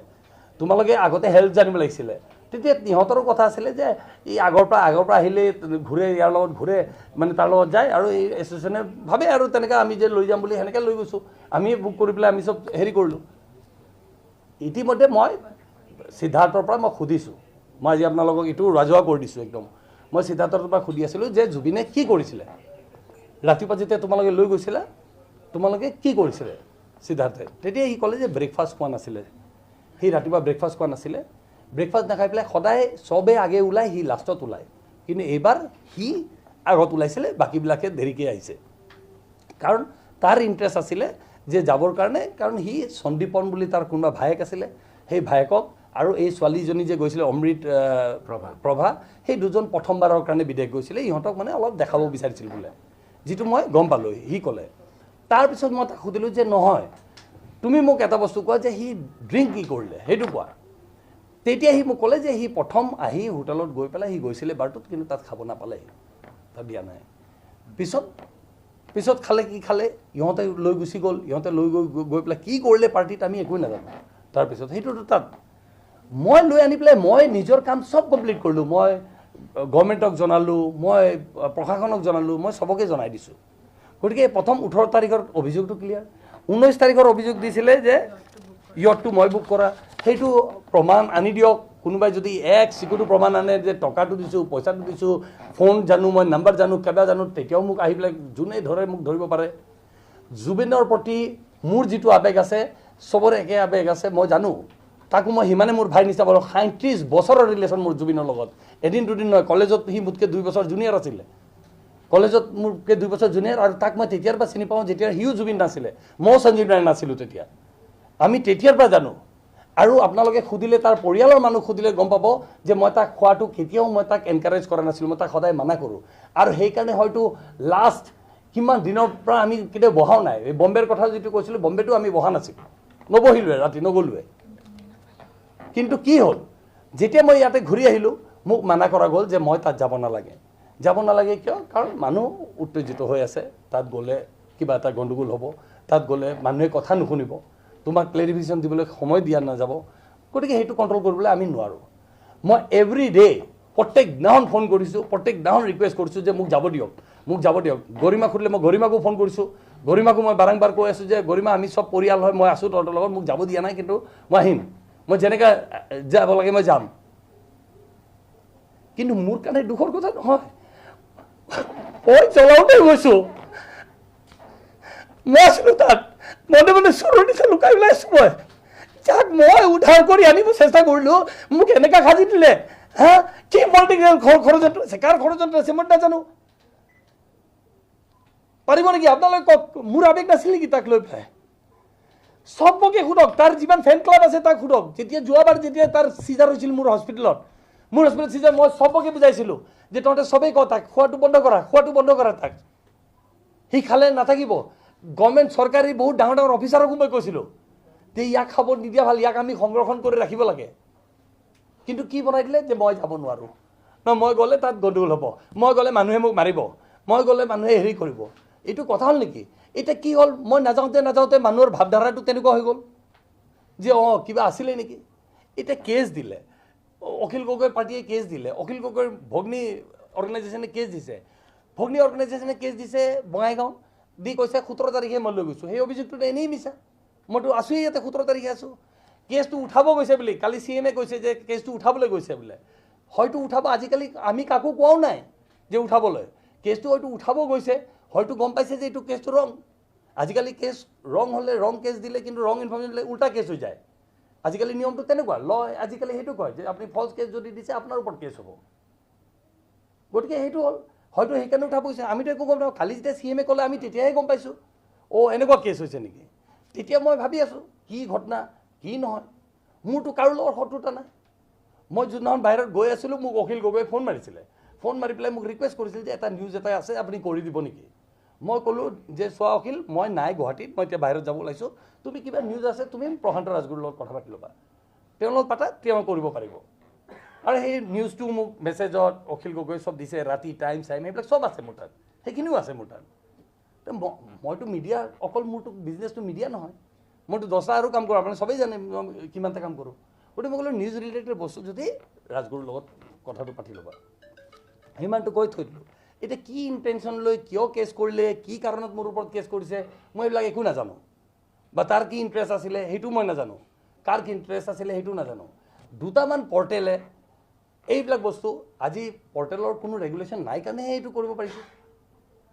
তোমালোকে আগতে হেল্প জানিব লাগিছিলে। তেতিয়া ইহঁতৰো কথা আছিলে যে ই আগৰ পৰা আহিলে ঘূৰে, ইয়াৰ লগত ঘূৰে, মানে তাৰ লগত যায়, আৰু এই এছ'চিয়েশ্যনে ভাবে আৰু তেনেকৈ আমি যে লৈ যাম বুলি সেনেকৈ লৈ গৈছোঁ, আমি বুক কৰি পেলাই আমি চব হেৰি কৰিলোঁ। ইতিমধ্যে মই সিদ্ধাৰ্থৰ পৰা মই সুধিছোঁ মই আজি আপোনালোকক এইটো ৰাজহুৱা কৰি দিছোঁ একদম। মই সিদ্ধাৰ্থৰ পৰা সুধি আছিলোঁ যে জুবিনে কি কৰিছিলে ৰাতিপুৱা যেতিয়া তোমালোকে লৈ গৈছিলা, তোমালোকে কি কৰিছিলে সিদ্ধাৰ্থে? তেতিয়া সি ক'লে যে ব্ৰেকফাষ্ট খোৱা নাছিলে সি, ৰাতিপুৱা ব্ৰেকফাষ্ট খোৱা নাছিলে। ব্ৰেকফাষ্ট নাখাই পেলাই সদায় চবেই আগে ওলায়, সি লাষ্টত ওলায়, কিন্তু এইবাৰ সি আগত ওলাইছিলে, বাকীবিলাকে দেৰিকৈ আহিছে। কাৰণ তাৰ ইণ্টাৰেষ্ট আছিলে যে যাবৰ কাৰণে, কাৰণ সি সন্দীপন বুলি তাৰ কোনোবা ভায়েক আছিলে, সেই ভায়েকক আৰু এই ছোৱালীজনী যে গৈছিলে অমৃত প্ৰভা, সেই দুজন প্ৰথমবাৰৰ কাৰণে বিদেশ গৈছিলে, ইহঁতক মানে অলপ দেখাব বিচাৰিছিল বোলে, যিটো মই গম পালোঁ সি ক'লে। তাৰপিছত মই তাক সুধিলোঁ যে নহয়, তুমি মোক এটা বস্তু কোৱা যে সি ড্ৰিংক কি কৰিলে সেইটো কোৱা। তেতিয়া সি মোক ক'লে যে সি প্ৰথম আহি হোটেলত গৈ পেলাই সি গৈছিলে বাৰটোত, কিন্তু তাত খাব নাপালে, তাত দিয়া নাই। পিছত খালে, কি খালে ইহঁতে লৈ গুচি গ'ল, ইহঁতে লৈ গৈ গৈ পেলাই কি কৰিলে পাৰ্টিত আমি একোৱেই নাজানো। তাৰপিছত সেইটোতো তাত মই লৈ আনি পেলাই মই নিজৰ কাম চব কমপ্লিট কৰিলোঁ, মই গভৰ্ণমেণ্টক জনালোঁ, মই প্ৰশাসনক জনালোঁ, মই চবকে জনাই দিছোঁ। গতিকে প্ৰথম 18 তাৰিখৰ অভিযোগটো ক্লিয়াৰ। 19 তাৰিখৰ অভিযোগ দিছিলে যে ইয়টটো মই বুক কৰা, সেইটো প্ৰমাণ আনি দিয়ক। কোনোবাই যদি এক চিকুটো প্ৰমাণ আনে যে টকাটো দিছোঁ, পইচাটো দিছোঁ, ফোন জানো, মই নাম্বাৰ জানো, কিবা জানো, তেতিয়াও মোক আহি পেলাই যোনে ধৰে মোক ধৰিব পাৰে। জুবিনৰ প্ৰতি মোৰ যিটো আৱেগ আছে, চবৰে একে আৱেগ আছে, মই জানো। তাকো মই সিমানে মোৰ ভাই নিচিনা পালোঁ। 37 বছৰৰ ৰিলেশ্যন মোৰ জুবিনৰ লগত, এদিন দুদিন নহয়। কলেজত সি মোতকৈ 2 বছৰ জুনিয়ৰ আছিলে, কলেজত মোতকৈ 2 বছৰ জুনিয়ৰ, আৰু তাক মই তেতিয়াৰ পৰা চিনি পাওঁ যেতিয়া সিও জুবিন নাছিলে, ময়ো সঞ্জীৱ নাৰায়ণ নাছিলোঁ তেতিয়া, আমি তেতিয়াৰ পৰা জানো। আৰু আপোনালোকে সুধিলে, তাৰ পৰিয়ালৰ মানুহ সুধিলে গম পাব যে মই তাক খোৱাটো কেতিয়াও মই তাক এনকাৰেজ কৰা নাছিলোঁ, মই তাক সদায় মানা কৰোঁ। আৰু সেইকাৰণে হয়তো লাষ্ট কিমান দিনৰ পৰা আমি কেতিয়াও বহাও নাই। এই বম্বেৰ কথা যিটো কৈছিলোঁ, বম্বেটো আমি বহা নাছিলোঁ, নবহিলোৱে, ৰাতি নগ'লোৱে। কিন্তু কি হ'ল, যেতিয়া মই ইয়াতে ঘূৰি আহিলোঁ, মোক মানা কৰা গ'ল যে মই তাত যাব নালাগে। যাব নালাগে কিয়? কাৰণ মানুহ উত্তেজিত হৈ আছে, তাত গ'লে কিবা এটা গণ্ডগোল হ'ব, তাত গ'লে মানুহে কথা নুশুনিব, তোমাক ক্লেৰিফিকেশ্যন দিবলৈ সময় দিয়া নাযাব, গতিকে সেইটো কণ্ট্ৰল কৰিবলৈ আমি নোৱাৰোঁ। মই এভৰি ডে প্ৰত্যেক দিনাখন ফোন কৰিছোঁ, প্ৰত্যেক দিনাখন ৰিকুৱেষ্ট কৰিছোঁ যে মোক যাব দিয়ক, মোক যাব দিয়ক। গৰিমা সুধিলে মই গৰিমাকো ফোন কৰিছোঁ, গৰিমাকো মই বাৰম্বাৰ কৈ আছোঁ যে গৰিমা আমি চব পৰিয়াল হয়, মই আছোঁ তহঁতৰ লগত, মোক যাব দিয়া নাই কিন্তু মই আহিম, মই যেনেকৈ যাব লাগে মই যাম। কিন্তু মোৰ কাৰণে দুখৰ কথা নহয়, মই চলাওঁতে গৈছোঁ, মই আছিলোঁ তাত, মনে মনে চুৰৰ নিচিনা লুকাই পেলাই আছোঁ মই। যাক মই উদ্ধাৰ কৰি আনিব চেষ্টা কৰিলোঁ, মোক এনেকুৱা সাজি দিলে। হা, কি পলিটিকেল ষড়যন্ত্ৰ আছে, কাৰ ষড়যন্ত্ৰ আছে মই নাজানো। পাৰিব নেকি আপোনালোকে কওক, মোৰ আৱেগ নাছিল নেকি তাক লৈ পেলাই? চবকে সোধক, তাৰ যিমান ফেন ক্লাব আছে তাক সোধক। যেতিয়া যোৱাবাৰ যেতিয়া তাৰ চিজাৰ হৈছিল মোৰ হস্পিটেলত, মোৰ হস্পিটেলত চিজাৰ, মই চবকে বুজাইছিলোঁ যে তহঁতে চবেই কওঁ তাক খোৱাটো বন্ধ কৰা, খোৱাটো বন্ধ কৰা, তাক সি খালে নাথাকিব। গভৰ্ণমেণ্ট চৰকাৰী বহুত ডাঙৰ ডাঙৰ অফিচাৰকো মই কৈছিলোঁ যে ইয়াক খাব নিদিয়া ভাল, ইয়াক আমি সংৰক্ষণ কৰি ৰাখিব লাগে। কিন্তু কি বনাই দিলে যে মই যাব নোৱাৰোঁ, ন মই গ'লে তাত গণ্ডগোল হ'ব, মই গ'লে মানুহে মোক মাৰিব, মই গ'লে মানুহে হেৰি কৰিব। এইটো কথা হ'ল নেকি? এতিয়া কি হ'ল, মই নাযাওঁতে নাযাওঁতে মানুহৰ ভাৱধাৰাটো তেনেকুৱা হৈ গ'ল যে অঁ কিবা আছিলে নেকি। এতিয়া কেছ দিলে, অখিল গগৈ পাৰ্টীয়ে কেছ দিলে, অখিল গগৈৰ ভগ্নী অৰ্গেনাইজেশ্যনে কেছ দিছে, ভগ্নী অৰ্গেনাইজেশ্যনে কেছ দিছে বঙাইগাঁও দি কৈছে 17 তাৰিখে মই লৈ গৈছোঁ। সেই অভিযোগটোতো এনেই মিছা, মইতো আছোঁৱেই ইয়াতে, 17 তাৰিখে আছোঁ। কেছটো উঠাব গৈছে বুলি কালি চি এমে কৈছে যে কেছটো উঠাবলৈ গৈছে বোলে, হয়তো উঠাব। আজিকালি আমি কাকো কোৱাও নাই যে উঠাবলৈ, কেছটো হয়তো উঠাব গৈছে, হয়তো গম পাইছে যে এইটো কেছটো ৰং। আজিকালি কেছ ৰং হ'লে, ৰং কেছ দিলে কিন্তু ৰং ইনফৰ্মেশ্যন দিলে উল্টা কেছ হৈ যায়। আজিকালি নিয়মটো তেনেকুৱা লয়, আজিকালি সেইটো কয় যে আপুনি ফল্ছ কেছ যদি দিছে আপোনাৰ ওপৰত কেছ হ'ব। গতিকে সেইটো হ'ল, হয়তো সেইকাৰণে উঠাব গৈছে, আমিতো একো গম নাপাওঁ। কালি যেতিয়া চি এমে ক'লে আমি তেতিয়াহে গম পাইছোঁ, অ' এনেকুৱা কেছ হৈছে নেকি। তেতিয়া মই ভাবি আছোঁ কি ঘটনা কি নহয়, মোৰতো কাৰো লগত শত্ৰুতা নাই। মই যোনদিনাখন বাহিৰত গৈ আছিলোঁ, মোক অখিল গগৈয়ে ফোন মাৰিছিলে, ফোন মাৰি পেলাই মোক ৰিকুৱেষ্ট কৰিছিল যে এটা নিউজ এটা আছে আপুনি কৰি দিব নেকি। মই ক'লোঁ যে চোৱা অখিল, মই নাই গুৱাহাটীত, মই এতিয়া বাহিৰত যাব ওলাইছোঁ, তুমি কিবা নিউজ আছে তুমি প্ৰশান্ত ৰাজগুৰুৰ লগত কথা পাতি ল'বা, তেওঁৰ লগত পাতা, তেওঁ কৰিব পাৰিব। আৰু সেই নিউজটো মোক মেছেজত অখিল গগৈ চব দিছে, ৰাতি টাইম চাইম সেইবিলাক চব আছে মোৰ তাত, সেইখিনিও আছে মোৰ তাত। মইতো মিডিয়া, অকল মোৰতো বিজনেছটো মিডিয়া নহয়, মইতো দহটা আৰু কাম কৰোঁ, আপোনালোকে চবেই জানে মই কিমানটা কাম কৰোঁ। গতিকে মই ক'লোঁ নিউজ ৰিলেটেড বস্তু যদি ৰাজগুৰুৰ লগত কথাটো পাতি ল'বা, সিমানটো কৈ থৈ দিলোঁ। এতিয়া কি ইণ্টেনশ্যন লৈ কিয় কেছ কৰিলে, কি কাৰণত মোৰ ওপৰত কেছ কৰিছে, মই এইবিলাক একো নাজানো, বা তাৰ কি ইণ্টাৰেষ্ট আছিলে সেইটো মই নাজানো, কাৰ কি ইণ্টাৰেষ্ট আছিলে সেইটো নাজানো। দুটামান পৰ্টেলে এইবিলাক বস্তু আজি পৰ্টেলৰ কোনো ৰেগুলেশ্যন নাই কাৰণেহে এইটো কৰিব পাৰিছোঁ।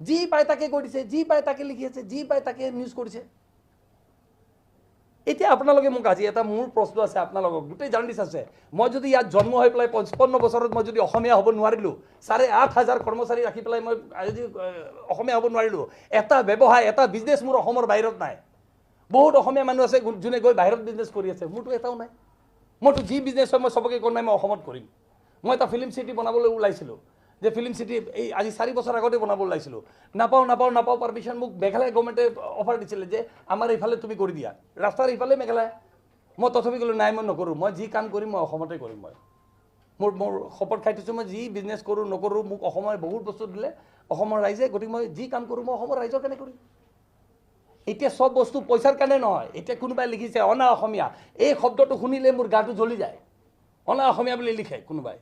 যি পায় তাকে কৈ দিছে, যি পায় তাকে লিখি আছে, যি পায় তাকে নিউজ কৰিছে। এতিয়া আপোনালোকে মোক আজি এটা মোৰ প্ৰশ্ন আছে আপোনালোকক, গোটেই জাৰ্ণালিষ্ট আছে, মই যদি ইয়াত জন্ম হৈ পেলাই 55 বছৰত মই যদি অসমীয়া হ'ব নোৱাৰিলোঁ, 8,500 কৰ্মচাৰী ৰাখি পেলাই মই আজি অসমীয়া হ'ব নোৱাৰিলোঁ, এটা ব্যৱসায় এটা বিজনেছ মোৰ অসমৰ বাহিৰত নাই। বহুত অসমীয়া মানুহ আছে যোনে গৈ বাহিৰত বিজনেছ কৰি আছে, মোৰতো এটাও নাই। মইতো যি বিজনেছ হয় মই চবকে কোৱা নাই মই অসমত কৰিম। মই এটা ফিল্ম চিটি বনাবলৈ ওলাইছিলোঁ, যে ফিল্ম চিটি এই আজি 4 বছৰ আগতে বনাব ওলাইছিলোঁ, নাপাওঁ নাপাওঁ নাপাওঁ পাৰ্মিশ্যন। মোক মেঘালয় গভৰ্ণমেণ্টে অফাৰ দিছিলে যে আমাৰ এইফালে তুমি কৰি দিয়া, ৰাস্তাৰ এইফালে মেঘালয়। মই তথাপি ক'লোঁ নাই, মই নকৰোঁ, মই যি কাম কৰিম মই অসমতে কৰিম। মই মোৰ মোৰ শপত খাই থৈছোঁ, মই যি বিজনেছ কৰোঁ নকৰোঁ, মোক অসমৰ বহুত বস্তু দিলে অসমৰ ৰাইজে, গতিকে মই যি কাম কৰোঁ মই অসমৰ ৰাইজৰ কাৰণে কৰিম। এতিয়া চব বস্তু পইচাৰ কাৰণে নহয়। এতিয়া কোনোবাই লিখিছে অনা অসমীয়া, এই শব্দটো শুনিলে মোৰ গাটো জ্বলি যায়। অনা অসমীয়া বুলি লিখে কোনোবাই,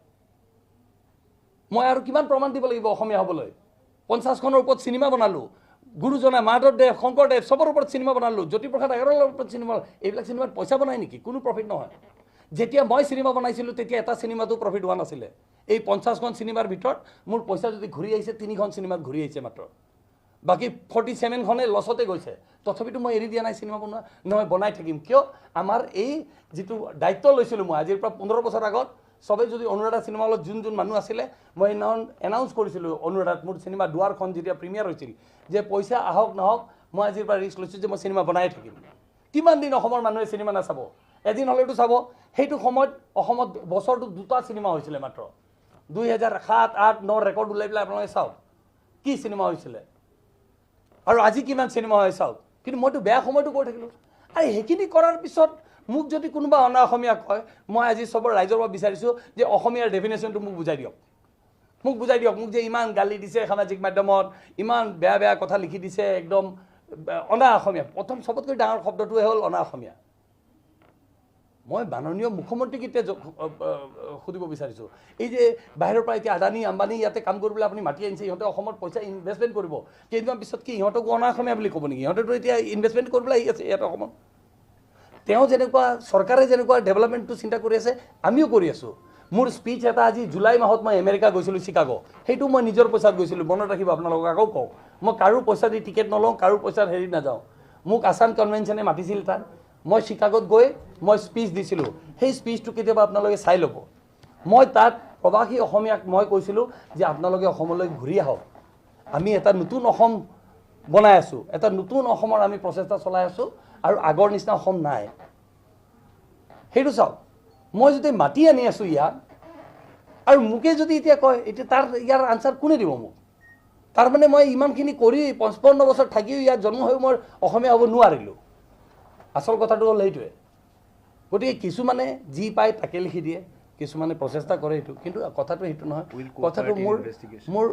মই আৰু কিমান প্ৰমাণ দিব লাগিব অসমীয়া হ'বলৈ? 50খনৰ ওপৰত চিনেমা বনালোঁ, গুৰুজনা মাধৱদেৱ শংকৰদেৱ চবৰ ওপৰত চিনেমা বনালোঁ, জ্যোতিপ্ৰসাদ আগৰৱালাৰ ওপৰত চিনেমা। এইবিলাক চিনেমাত পইচা বনায় নেকি? কোনো প্ৰফিট নহয়। যেতিয়া মই চিনেমা বনাইছিলোঁ তেতিয়া এটা চিনেমাতো প্ৰফিট হোৱা নাছিলে। এই 50খন চিনেমাৰ ভিতৰত মোৰ পইচা যদি ঘূৰি আহিছে, 3খন চিনেমাত ঘূৰি আহিছে মাত্ৰ, বাকী 47খনে লছতে গৈছে। তথাপিতো মই এৰি দিয়া নাই চিনেমা বনোৱা, নহয় বনাই থাকিম। কিয়? আমাৰ এই যিটো দায়িত্ব লৈছিলোঁ মই আজিৰ পৰা 15 বছৰ আগত, চবেই যদি অনুৰাধা চিনেমা হলত যোন যোন মানুহ আছিলে, মই সেইদিনাখন এনাউন্স কৰিছিলোঁ অনুৰাধাত মোৰ চিনেমা দুৱাৰখন যেতিয়া প্ৰিমিয়াৰ হৈছিল, যে পইচা আহক নাহক মই আজিৰ পৰা ৰিস্ক লৈছোঁ যে মই চিনেমা বনাই থাকিম। কিমান দিন অসমৰ মানুহে চিনেমা নাচাব? এদিন হ'লেতো চাব। সেইটো সময়ত অসমত বছৰটোত 2টা চিনেমা হৈছিলে মাত্ৰ। 2007, 8, 9 ৰেকৰ্ড ওলাই পেলাই আপোনালোকে চাওক কি চিনেমা হৈছিলে আৰু আজি কিমান চিনেমা হয় চাওক। কিন্তু মইতো বেয়া সময়টো কৈ থাকিলোঁ। আৰু সেইখিনি কৰাৰ পিছত মোক যদি কোনোবা অনা অসমীয়া কয়, মই আজি চবৰ ৰাইজৰ পৰা বিচাৰিছোঁ যে অসমীয়াৰ ডেফিনেশ্যনটো মোক বুজাই দিয়ক, মোক বুজাই দিয়ক। মোক যে ইমান গালি দিছে সামাজিক মাধ্যমত, ইমান বেয়া বেয়া কথা লিখি দিছে, একদম অনা অসমীয়া। প্ৰথম চবতকৈ ডাঙৰ শব্দটোৱে হ'ল অনা অসমীয়া। মই মাননীয় মুখ্যমন্ত্ৰীক এতিয়া সুধিব বিচাৰিছোঁ, এই যে বাহিৰৰ পৰা এতিয়া আদানী আম্বানী ইয়াতে কাম কৰিবলৈ আপুনি মাতি আনিছে, ইহঁতে অসমত পইচা ইনভেষ্টমেণ্ট কৰিব, কেইদিনমান পিছত কি ইহঁতকো অনা অসমীয়া বুলি ক'ব নেকি? ইহঁতেতো এতিয়া ইনভেষ্টমেণ্ট কৰিবলৈ আহি আছে ইয়াত অসমত। তেওঁ যেনেকুৱা চৰকাৰে যেনেকুৱা ডেভেলপমেণ্টটো চিন্তা কৰি আছে, আমিও কৰি আছোঁ। মোৰ স্পীচ এটা আজি জুলাই মাহত মই আমেৰিকা গৈছিলোঁ, চিকাগো, সেইটো মই নিজৰ পইচাত গৈছিলোঁ, মনত ৰাখিব আপোনালোকক আকৌ কওঁ, মই কাৰো পইচা দি টিকেট নলওঁ, কাৰো পইচাত হেৰি নাযাওঁ। মোক আছাম কনভেনশ্যনে মাতিছিল তাত, মই চিকাগোত গৈ মই স্পীচ দিছিলোঁ। সেই স্পীচটো কেতিয়াবা আপোনালোকে চাই ল'ব। মই তাত প্ৰৱাসী অসমীয়াক মই কৈছিলোঁ যে আপোনালোকে অসমলৈ ঘূৰি আহক, আমি এটা নতুন অসম বনাই আছোঁ, এটা নতুন অসমৰ আমি প্ৰচেষ্টা চলাই আছোঁ, আৰু আগৰ নিচিনা অসম নাই। সেইটো চাওক, মই যদি মাতি আনি আছোঁ ইয়াত, আৰু মোকে যদি এতিয়া কয়, এতিয়া তাৰ ইয়াৰ আনচাৰ কোনে দিব মোক? তাৰমানে মই ইমানখিনি কৰি 55 বছৰ থাকিও ইয়াত জন্ম হৈ মই অসমীয়া হ'ব নোৱাৰিলোঁ। আচল কথাটো হ'ল সেইটোৱে। গতিকে কিছুমানে যি পায় তাকে লিখি দিয়ে, কিছুমানে প্ৰচেষ্টা কৰে সেইটো, কিন্তু কথাটো সেইটো নহয়। কথাটো মোৰ মোৰ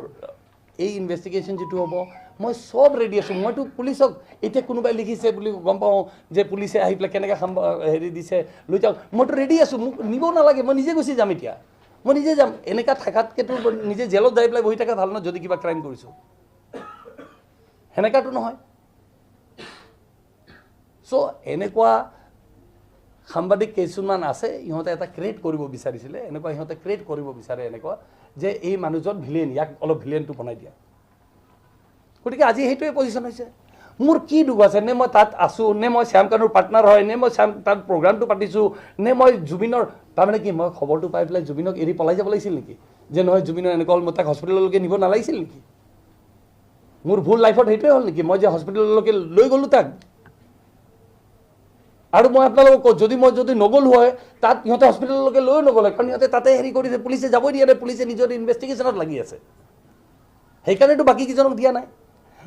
এই ইনভেষ্টিগেশ্যন যিটো হ'ব, মই চব ৰেডি আছোঁ। মইতো পুলিচক এতিয়া কোনোবাই লিখিছে বুলি গম পাওঁ যে পুলিচে আহি পেলাই কেনেকৈ হেৰি দিছে লৈ যাওক, মইতো ৰেডি আছোঁ, মোক নিব নালাগে, মই নিজে গুচি যাম। এতিয়া মই নিজে যাম। এনেকুৱা থকাতকৈতো নিজে জেলত যাই পেলাই বহি থকা ভাল নহয়, যদি কিবা ক্ৰাইম কৰিছোঁ। সেনেকুৱাতো নহয়। চ' এনেকুৱা সাংবাদিক কিছুমান আছে, ইহঁতে এটা ক্ৰিয়েট কৰিব বিচাৰিছিলে, এনেকুৱা ইহঁতে ক্ৰিয়েট কৰিব বিচাৰে এনেকুৱা যে এই মানুহজন ভিলেইন, ইয়াক অলপ ভিলেইনটো বনাই দিয়া। গতিকে আজি সেইটোৱে পজিশ্যন হৈছে। মোৰ কি দুখ আছে? নে মই তাত আছোঁ, নে মই শ্যাম কানুৰ পাৰ্টনাৰ হয়, নে মই শ্যাম তাত প্ৰগ্ৰামটো পাতিছোঁ, নে মই জুবিনৰ, তাৰমানে কি মই খবৰটো পাই পেলাই জুবিনক এৰি পলাই যাব লাগিছিল নেকি? যে নহয় জুবিনৰ এনেকুৱা হ'ল, মই তাক হস্পিটেললৈকে নিব নালাগিছিল নেকি? মোৰ ভুল লাইফত সেইটোৱে হ'ল নেকি? মই যে হস্পিটেললৈকে লৈ গ'লোঁ তাক। আৰু মই আপোনালোকক কওঁ, যদি মই যদি নগ'লো হয় তাত, সিহঁতে হস্পিটেললৈকে লৈও নগ'লে, কাৰণ সিহঁতে তাতে হেৰি কৰিছে, পুলিচে যাবই দিয়া নাই, পুলিচে নিজৰ ইনভেষ্টিগেশ্যনত লাগি আছে, সেইকাৰণেতো বাকীকেইজনক দিয়া নাই।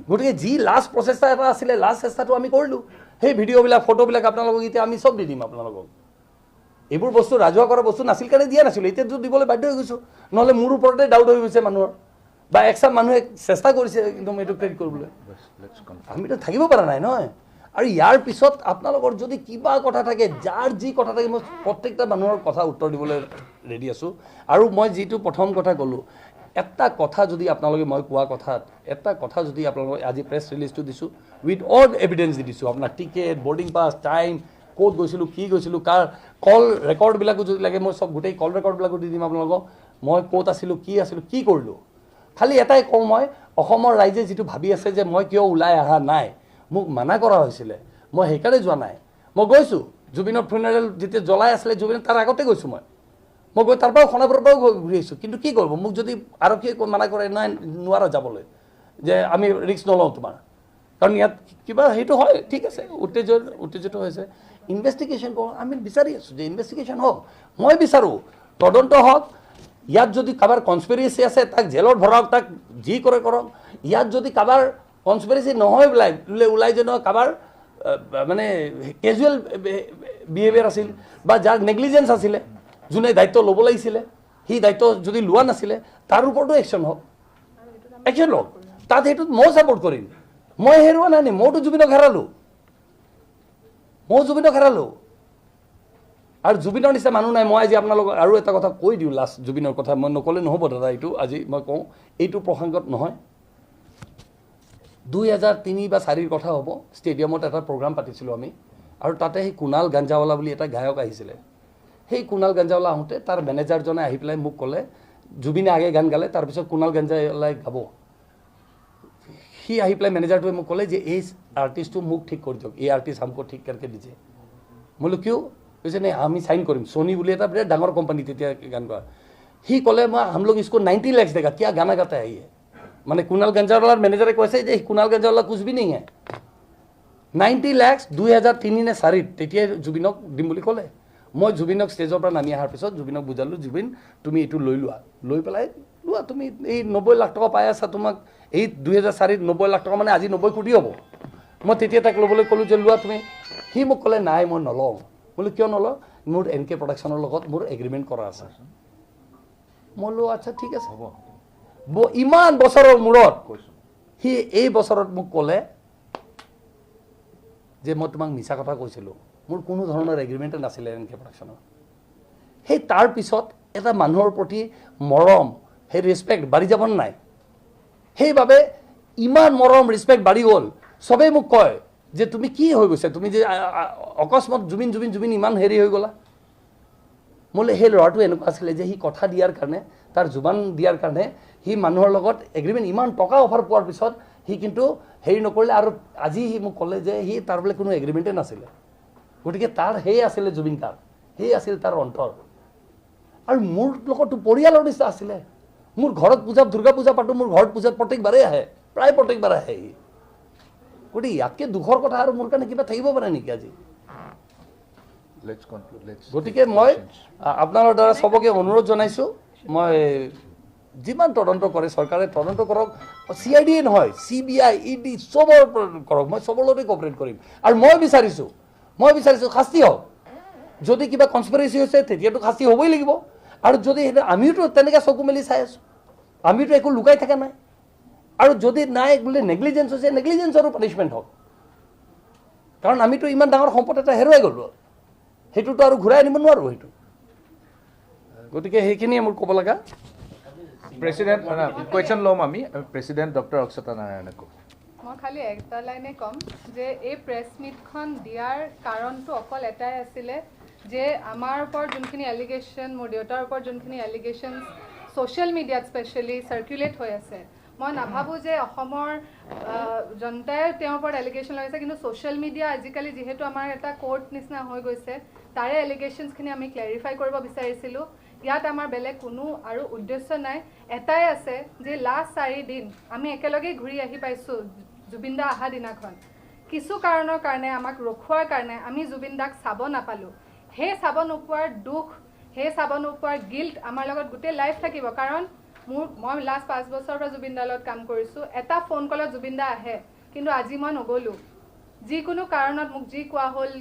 গতিকে যি লাষ্ট প্ৰচেষ্টা এটা আছিলে, লাষ্ট চেষ্টাটো আমি কৰিলোঁ। সেই ভিডিঅ'বিলাক ফটোবিলাক আপোনালোকক এতিয়া আমি চব দি দিম আপোনালোকক। এইবোৰ বস্তু ৰাজহুৱা কৰা বস্তু নাছিল কাৰণে দিয়া নাছিলোঁ, এতিয়াতো দিবলৈ বাধ্য হৈ গৈছোঁ, নহ'লে মোৰ ওপৰতে ডাউট হৈ গৈছে মানুহৰ, বা একচাম মানুহে চেষ্টা কৰিছে একদম এইটো ক্ৰিয়েট কৰিবলৈ। আমিতো থাকিব পৰা নাই নহয়। আৰু ইয়াৰ পিছত আপোনালোকৰ যদি কিবা কথা থাকে, যাৰ যি কথা থাকে, মই প্ৰত্যেকটা মানুহৰ কথা উত্তৰ দিবলৈ ৰেডি আছোঁ। আৰু মই যিটো প্ৰথম কথা ক'লোঁ, এটা কথা যদি আপোনালোকে মই কোৱা কথাত এটা কথা যদি আপোনালোকে আজি প্ৰেছ ৰিলিজটো দিছোঁ, উইথ অল এভিডেঞ্চ দি দিছোঁ, আপোনাৰ টিকেট, বৰ্ডিং পাছ, টাইম, ক'ত গৈছিলোঁ, কি গৈছিলোঁ, কাৰ কল ৰেকৰ্ডবিলাকো যদি লাগে মই চব গোটেই কল ৰেকৰ্ডবিলাকো দি দিম আপোনালোকক। মই ক'ত আছিলোঁ, কি আছিলোঁ, কি কৰিলোঁ। খালি এটাই কওঁ মই, অসমৰ ৰাইজে যিটো ভাবি আছে যে মই কিয় ওলাই অহা নাই, মোক মানা কৰা হৈছিলে, মই সেইকাৰণে যোৱা নাই। মই গৈছোঁ, জুবিনৰ ফিউনাৰেল যেতিয়া জ্বলাই আছিলে জুবিন, তাৰ আগতে গৈছোঁ মই। মই গৈ তাৰ পৰাও সোণাপুৰৰ পৰাও ঘূৰি আহিছোঁ। কিন্তু কি কৰিব, মোক যদি আৰক্ষীয়ে মানা কৰে, নাই নোৱাৰা যাবলৈ, যে আমি ৰিস্ক নলওঁ তোমাৰ, কাৰণ ইয়াত কিবা সেইটো হয়, ঠিক আছে, উত্তেজিত হৈছে। ইনভেষ্টিগেশ্যন কৰোঁ, আমি বিচাৰি আছোঁ যে ইনভেষ্টিগেশ্যন হওক, মই বিচাৰোঁ তদন্ত হওক। ইয়াত যদি কাৰোবাৰ কনস্পিৰেচি আছে তাক জেলত ভৰাওক, তাক যি কৰে কৰক। ইয়াত যদি কাৰোবাৰ কনস্পিৰেচি নহয় বোলে ওলাই যে নহয় কাৰোবাৰ মানে কেজুৱেল বিহেভিয়াৰ আছিল বা যাৰ নেগলিজেঞ্চ আছিলে, যোনে দায়িত্ব ল'ব লাগিছিলে সি দায়িত্ব যদি লোৱা নাছিলে, তাৰ ওপৰতো একশ্যন হওক, একশ্যন লওক। তাত সেইটোত ময়ো ছাপৰ্ট কৰিম। মই হেৰুৱা নাই নি, মইতো জুবিনক হেৰালোঁ, ময়ো জুবিনক হেৰালোঁ। আৰু জুবিনৰ নিচিনা মানুহ নাই। মই আজি আপোনালোকক আৰু এটা কথা কৈ দিওঁ, লাষ্ট জুবিনৰ কথা মই নক'লে নহ'ব দাদা, এইটো আজি মই কওঁ, এইটো প্ৰসংগত নহয়। 2003 বা 4ৰ কথা হ'ব, ষ্টেডিয়ামত এটা প্ৰগ্ৰাম পাতিছিলোঁ আমি, আৰু তাতে সেই কুণাল গাঞ্জাৱালা বুলি এটা গায়ক আহিছিলে। সেই কুণাল গাঞ্জাৱালা আহোঁতে তাৰ মেনেজাৰজনে আহি পেলাই মোক ক'লে, জুবিনে আগে গান গালে, তাৰপিছত কুণাল গাঞ্জাৱালাই গাব। সি আহি পেলাই মেনেজাৰটোৱে মোক ক'লে যে এই আৰ্টিষ্টটো মোক ঠিক কৰি দিয়ক, এই আৰ্টিষ্ট हमको ঠিক करके দিছে। মই বোলো কিয়? কৈছে নাই আমি চাইন কৰিম, ছনী বুলি এটা বিৰাট ডাঙৰ কোম্পানী তেতিয়া গান গোৱা। সি ক'লে মই हम लोग इसको 90 lakhs देगा, क्या गाना गाता है ये। মানে কুণাল গঞ্জাৱালাৰ মেনেজাৰে কৈছে যে কুণাল গঞ্জাৱালা कुछ भी नहीं है। 90 lakhs 2003 নে 4ত তেতিয়াই জুবিনক দিম বুলি ক'লে। মই জুবিনক ষ্টেজৰ পৰা নামি অহাৰ পিছত জুবিনক বুজালোঁ, জুবিন তুমি এইটো লৈ লোৱা, লৈ পেলাই লোৱা, তুমি এই 90 লাখ টকা পাই আছা, তোমাক এই 2004ত 90 লাখ টকা মানে আজি 90 কোটি হ'ব। মই তেতিয়া তাক ল'বলৈ ক'লোঁ যে লোৱা তুমি। সি মোক ক'লে নাই মই নলওঁ। বোলো কিয় নলওঁ? মোৰ এন কে প্ৰডাকশ্যনৰ লগত মোৰ এগ্ৰিমেণ্ট কৰা আছে। মই বোলো আচ্ছা ঠিক আছে। ইমান বছৰৰ মূৰত সি এই বছৰত মোক ক'লে যে মই তোমাক মিছা কথা কৈছিলোঁ, মোৰ কোনো ধৰণৰ এগ্ৰিমেণ্টে নাছিলে এন কে প্ৰডাকশ্যনৰ। সেই তাৰপিছত এটা মানুহৰ প্ৰতি মৰম, সেই ৰেচপেক্ট বাঢ়ি যাব নাই? সেইবাবে ইমান মৰম ৰেচপেক্ট বাঢ়ি গ'ল। চবেই মোক কয় যে তুমি কি হৈ গৈছা, তুমি যে অকস্মাত জুবিন জুবিন জুবিন ইমান হেৰি হৈ গ'লা। মোলৈ সেই ল'ৰাটো এনেকুৱা আছিলে যে সি কথা দিয়াৰ কাৰণে, তাৰ জুবান দিয়াৰ কাৰণে সি মানুহৰ লগত এগ্ৰিমেণ্ট, ইমান টকা অফাৰ পোৱাৰ পিছত সি কিন্তু হেৰি নকৰিলে। আৰু আজি সি মোক ক'লে যে সি তাৰ বোলে কোনো এগ্ৰিমেণ্টেই নাছিলে। গতিকে তাৰ সেই আছিলে জুবিন, তাৰ সেই আছিল তাৰ অন্তৰ। আৰু মোৰ লগততো পৰিয়ালৰ নিচিনা আছিলে। মোৰ ঘৰত পূজা, দুৰ্গা পূজা পাতোঁ, মোৰ ঘৰত পূজাত প্ৰত্যেকবাৰেই আহে, প্ৰায় প্ৰত্যেকবাৰে আহে সি। গতিকে ইয়াতকৈ দুখৰ কথা আৰু মোৰ কাৰণে কিবা থাকিব পাৰে নেকি আজি? গতিকে মই আপোনালোকৰ দ্বাৰা চবকে অনুৰোধ জনাইছোঁ, মই যিমান তদন্ত কৰে চৰকাৰে তদন্ত কৰক, চি I ডিয়ে নহয় চি বি আই, ই ডি চবৰ কৰক, মই চবৰ লগতে কঅপাৰেট কৰিম। আৰু মই বিচাৰিছোঁ শাস্তি হওক। যদি কিবা কনস্পিৰেচি হৈছে তেতিয়াতো শাস্তি হ'বই লাগিব। আৰু যদি সেইটো আমিওতো তেনেকৈ চকু মেলি চাই আছোঁ, আমিওতো একো লুকাই থকা নাই। আৰু যদি নাই বোলে নেগলিজেঞ্চ হৈছে, নেগলিজেঞ্চৰো পানিছমেণ্ট হওক, কাৰণ আমিতো ইমান ডাঙৰ সম্পদ এটা হেৰুৱাই গ'লোঁ, সেইটোতো আৰু ঘূৰাই আনিব নোৱাৰোঁ সেইটো। গতিকে সেইখিনিয়ে মোৰ ক'ব লগা। প্ৰেচিডেণ্ট কুৱেশ্যন ল'ম আমি, প্ৰেচিডেণ্ট ডক্টৰ অক্ষতা নাৰায়ণে ক'ব। মই খালি এটা লাইনে ক'ম যে এই প্ৰেছ মিটখন দিয়াৰ কাৰণটো অকল এটাই আছিলে যে আমাৰ ওপৰত যোনখিনি এলিগেশ্যন, মোৰ দেউতাৰ ওপৰত যোনখিনি এলিগেশ্যন ছ'চিয়েল মিডিয়াত স্পেচিয়েলি চাৰ্কুলেট হৈ আছে, মই নাভাবোঁ যে অসমৰ জনতাই তেওঁৰ ওপৰত এলিগেশ্যন লগাইছে, কিন্তু ছ'চিয়েল মিডিয়া আজিকালি যিহেতু আমাৰ এটা কোৰ্ট নিচিনা হৈ গৈছে, তাৰে এলিগেশ্যনছখিনি আমি ক্লেৰিফাই কৰিব বিচাৰিছিলোঁ। ইয়াত আমাৰ বেলেগ কোনো আৰু উদ্দেশ্য নাই, এটাই আছে যে লাষ্ট 4 দিন আমি একেলগে ঘূৰি আহি পাইছোঁ। জুবিন দা অহা দিনাখন কিছু কাৰণৰ কাৰণে আমাক ৰখোৱাৰ কাৰণে আমি জুবিন দাক চাব নাপালোঁ। সেই চাব নোপোৱাৰ দুখ, সেই চাব নোপোৱাৰ গিল্ট আমাৰ লগত গোটেই লাইফ থাকিব। কাৰণ মই লাষ্ট 5 বছৰৰ পৰা জুবিন দাৰ লগত কাম কৰিছোঁ, এটা ফোন কলত জুবিন দা আহে, কিন্তু আজি মই নগ'লোঁ। যিকোনো কাৰণত মোক যি কোৱা হ'ল,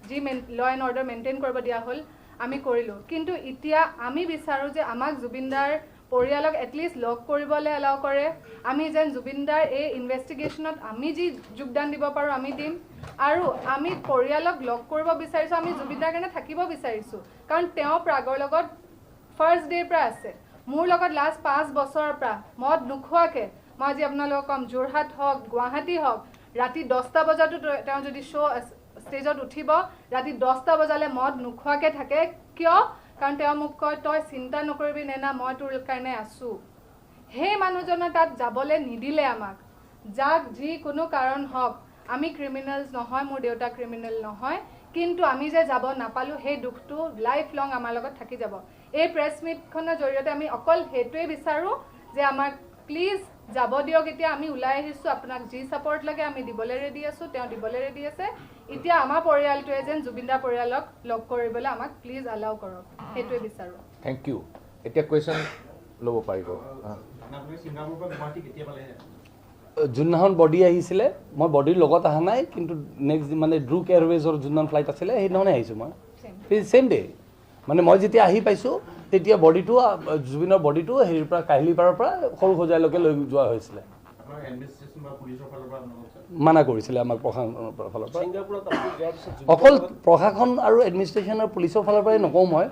যি ল এণ্ড অৰ্ডাৰ মেইনটেইন কৰিব দিয়া হ'ল, আমি কৰিলোঁ। কিন্তু এতিয়া আমি বিচাৰোঁ যে আমাক জুবিন দাৰ পৰিয়ালক এটলিষ্ট লগ কৰিবলৈ এলাউ কৰে, আমি যেন জুবিন দাৰ এই ইনভেষ্টিগেশ্যনত আমি যি যোগদান দিব পাৰোঁ আমি দিম। আৰু আমি পৰিয়ালক লগ কৰিব বিচাৰিছোঁ, আমি জুবিন দাৰ কাৰণে থাকিব বিচাৰিছোঁ, কাৰণ তেওঁ প্ৰাগৰ লগত ফাৰ্ষ্ট ডে'ৰ পৰা আছে, মোৰ লগত লাষ্ট 5 বছৰৰ পৰা মদ নোখোৱাকৈ। মই আজি আপোনালোকক ক'ম, যোৰহাট হওক, গুৱাহাটী হওক, ৰাতি 10টা বজাতো তেওঁ যদি শ্ব' ষ্টেজত উঠিব, ৰাতি 10টা বজালৈ মদ নোখোৱাকৈ থাকে। কিয়? কাৰণ তেওঁ মোক কয়, তই চিন্তা নকৰিবি নেনা, মই তোৰ কাৰণে আছোঁ। সেই মানুহজনৰ তাত যাবলৈ নিদিলে আমাক, যাক যিকোনো কাৰণ হওক, আমি ক্ৰিমিনেলছ নহয়, মোৰ দেউতা ক্ৰিমিনেল নহয়, কিন্তু আমি যে যাব নাপালোঁ সেই দুখটো লাইফ লং আমাৰ লগত থাকি যাব। এই প্ৰেছ মিটখনৰ জৰিয়তে আমি অকল সেইটোৱে বিচাৰোঁ যে আমাক প্লিজ যাব দিয়ক। এতিয়া আমি ওলাই আহিছোঁ, আপোনাক যি ছাপৰ্ট লাগে আমি দিবলৈ ৰেডি আছোঁ, তেওঁ দিবলৈ ৰেডি আছে। এতিয়া আমাৰ পৰিয়ালটোৱে যেন জুবিনদাৰ পৰিয়ালক লগ কৰিবলৈ আমাক প্লিজ এলাউ কৰক, সেইটোৱে বিচাৰোঁ। Thank U. এতিয়া কুৱেশ্যন ল'ব পাৰিব। যোনদিনাখন বডি আহিছিলে, মই বডিৰ লগত অহা নাই, কিন্তু নেক্সট মানে ড্ৰুক এয়াৰৱেজৰ যোনদিনাখন ফ্লাইট আছিলে সেইদিনাখনে আহিছোঁ মই, ছেইম ডে। মানে মই যেতিয়া আহি পাইছোঁ তেতিয়া বডিটো, জুবিনৰ বডিটো হেৰিৰ পৰা, কাহিলীপাৰাৰ পৰা সৰু সজাইলৈকে লৈ যোৱা হৈছিলে। মানা কৰিছিলে আমাক প্ৰশাসনৰ ফালৰ পৰা। অকল প্ৰশাসন আৰু এডমিনিষ্ট্ৰেশ্যন আৰু পুলিচৰ ফালৰ পৰাই নকওঁ মই,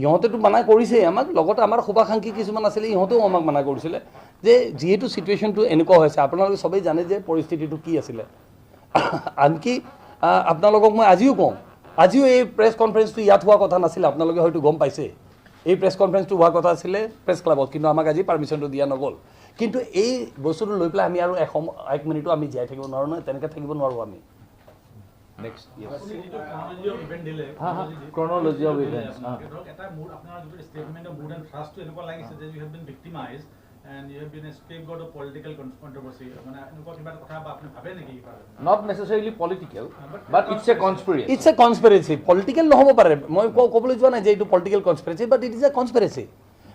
ইহঁতেতো মানা কৰিছেই আমাক, লগতে আমাৰ শুভাকাংক্ষী কিছুমান আছিলে, ইহঁতেও আমাক মানা কৰিছিলে যে যিহেতু চিটুৱেশ্যনটো এনেকুৱা হৈছে, আপোনালোকে চবেই জানে যে পৰিস্থিতিটো কি আছিলে। আনকি আপোনালোকক মই আজিও কওঁ, আজিও এই প্ৰেছ কনফাৰেঞ্চটো ইয়াত হোৱা কথা নাছিলে, আপোনালোকে হয়তো গম পাইছে। এই প্ৰেছ কনফাৰেঞ্চটো হোৱা কথা আছিলে প্ৰেছ ক্লাবত, কিন্তু আমাক আজি পাৰ্মিশ্যনটো দিয়া নগ'ল। কিন্তু এই বস্তুটো লৈ পেলাই আমি আৰু এক মিনিটো আমি জীয়াই থাকিব নোৱাৰোঁ নহয়, তেনেকৈ থাকিব নোৱাৰোঁ আমি। Next chronology of events. এটা মোৰ আপোনাৰ যিটো ষ্টেটমেণ্ট অফ মুড এণ্ড থ্ৰাষ্টটো এনেকুৱা লাগিছে যে you have been victimized and you have been a scapegoat of political controversy. মানে এনেকুৱা কিবা কথা বা আপুনি ভাবে নেকি? Not necessarily political, but it's a conspiracy. It's a conspiracy. Political নহ'ব পাৰে, মই ক'বলৈ যোৱা নাই যে এইটো political conspiracy, but it is a conspiracy.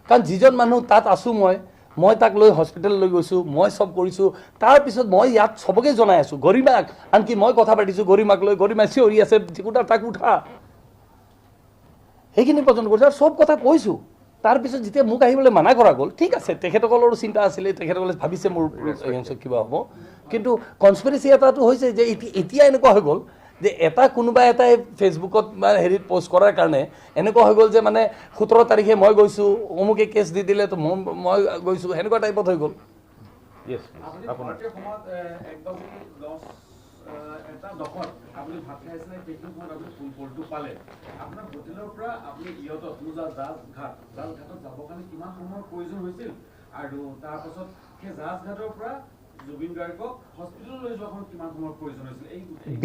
কাৰণ যিজন মানুহ তাত আছোঁ, মই তাক লৈ হস্পিটেল লৈ গৈছোঁ, মই চব কৰিছোঁ, তাৰপিছত মই ইয়াত চবকে জনাই আছোঁ, গৰিমাক আনকি মই কথা পাতিছোঁ গৰিমাক লৈ, গৰিমাই চিঞৰি আছে চিকুটা তাক উঠা, সেইখিনি পৰ্যন্ত কৰিছোঁ আৰু চব কথা কৈছোঁ। তাৰপিছত যেতিয়া মোক আহিবলৈ মানা কৰা গ'ল, ঠিক আছে, তেখেতসকলৰো চিন্তা আছিলে, তেখেতসকলে ভাবিছে মোৰ কিবা হ'ব, কিন্তু কনস্পিৰেচি এটাটো হৈছে যে এতিয়া এনেকুৱা হৈ গ'ল যে এটা কোনোবা এটাই ফেচবুকত বা হেৰিত পষ্ট কৰাৰ কাৰণে এনেকুৱা হৈ গ'ল যে মানে 17 তাৰিখে মই গৈছোঁ, অমুকে কেছ দি দিলে তো মই গৈছোঁ, সেনেকুৱা টাইপত হৈ গ'ল।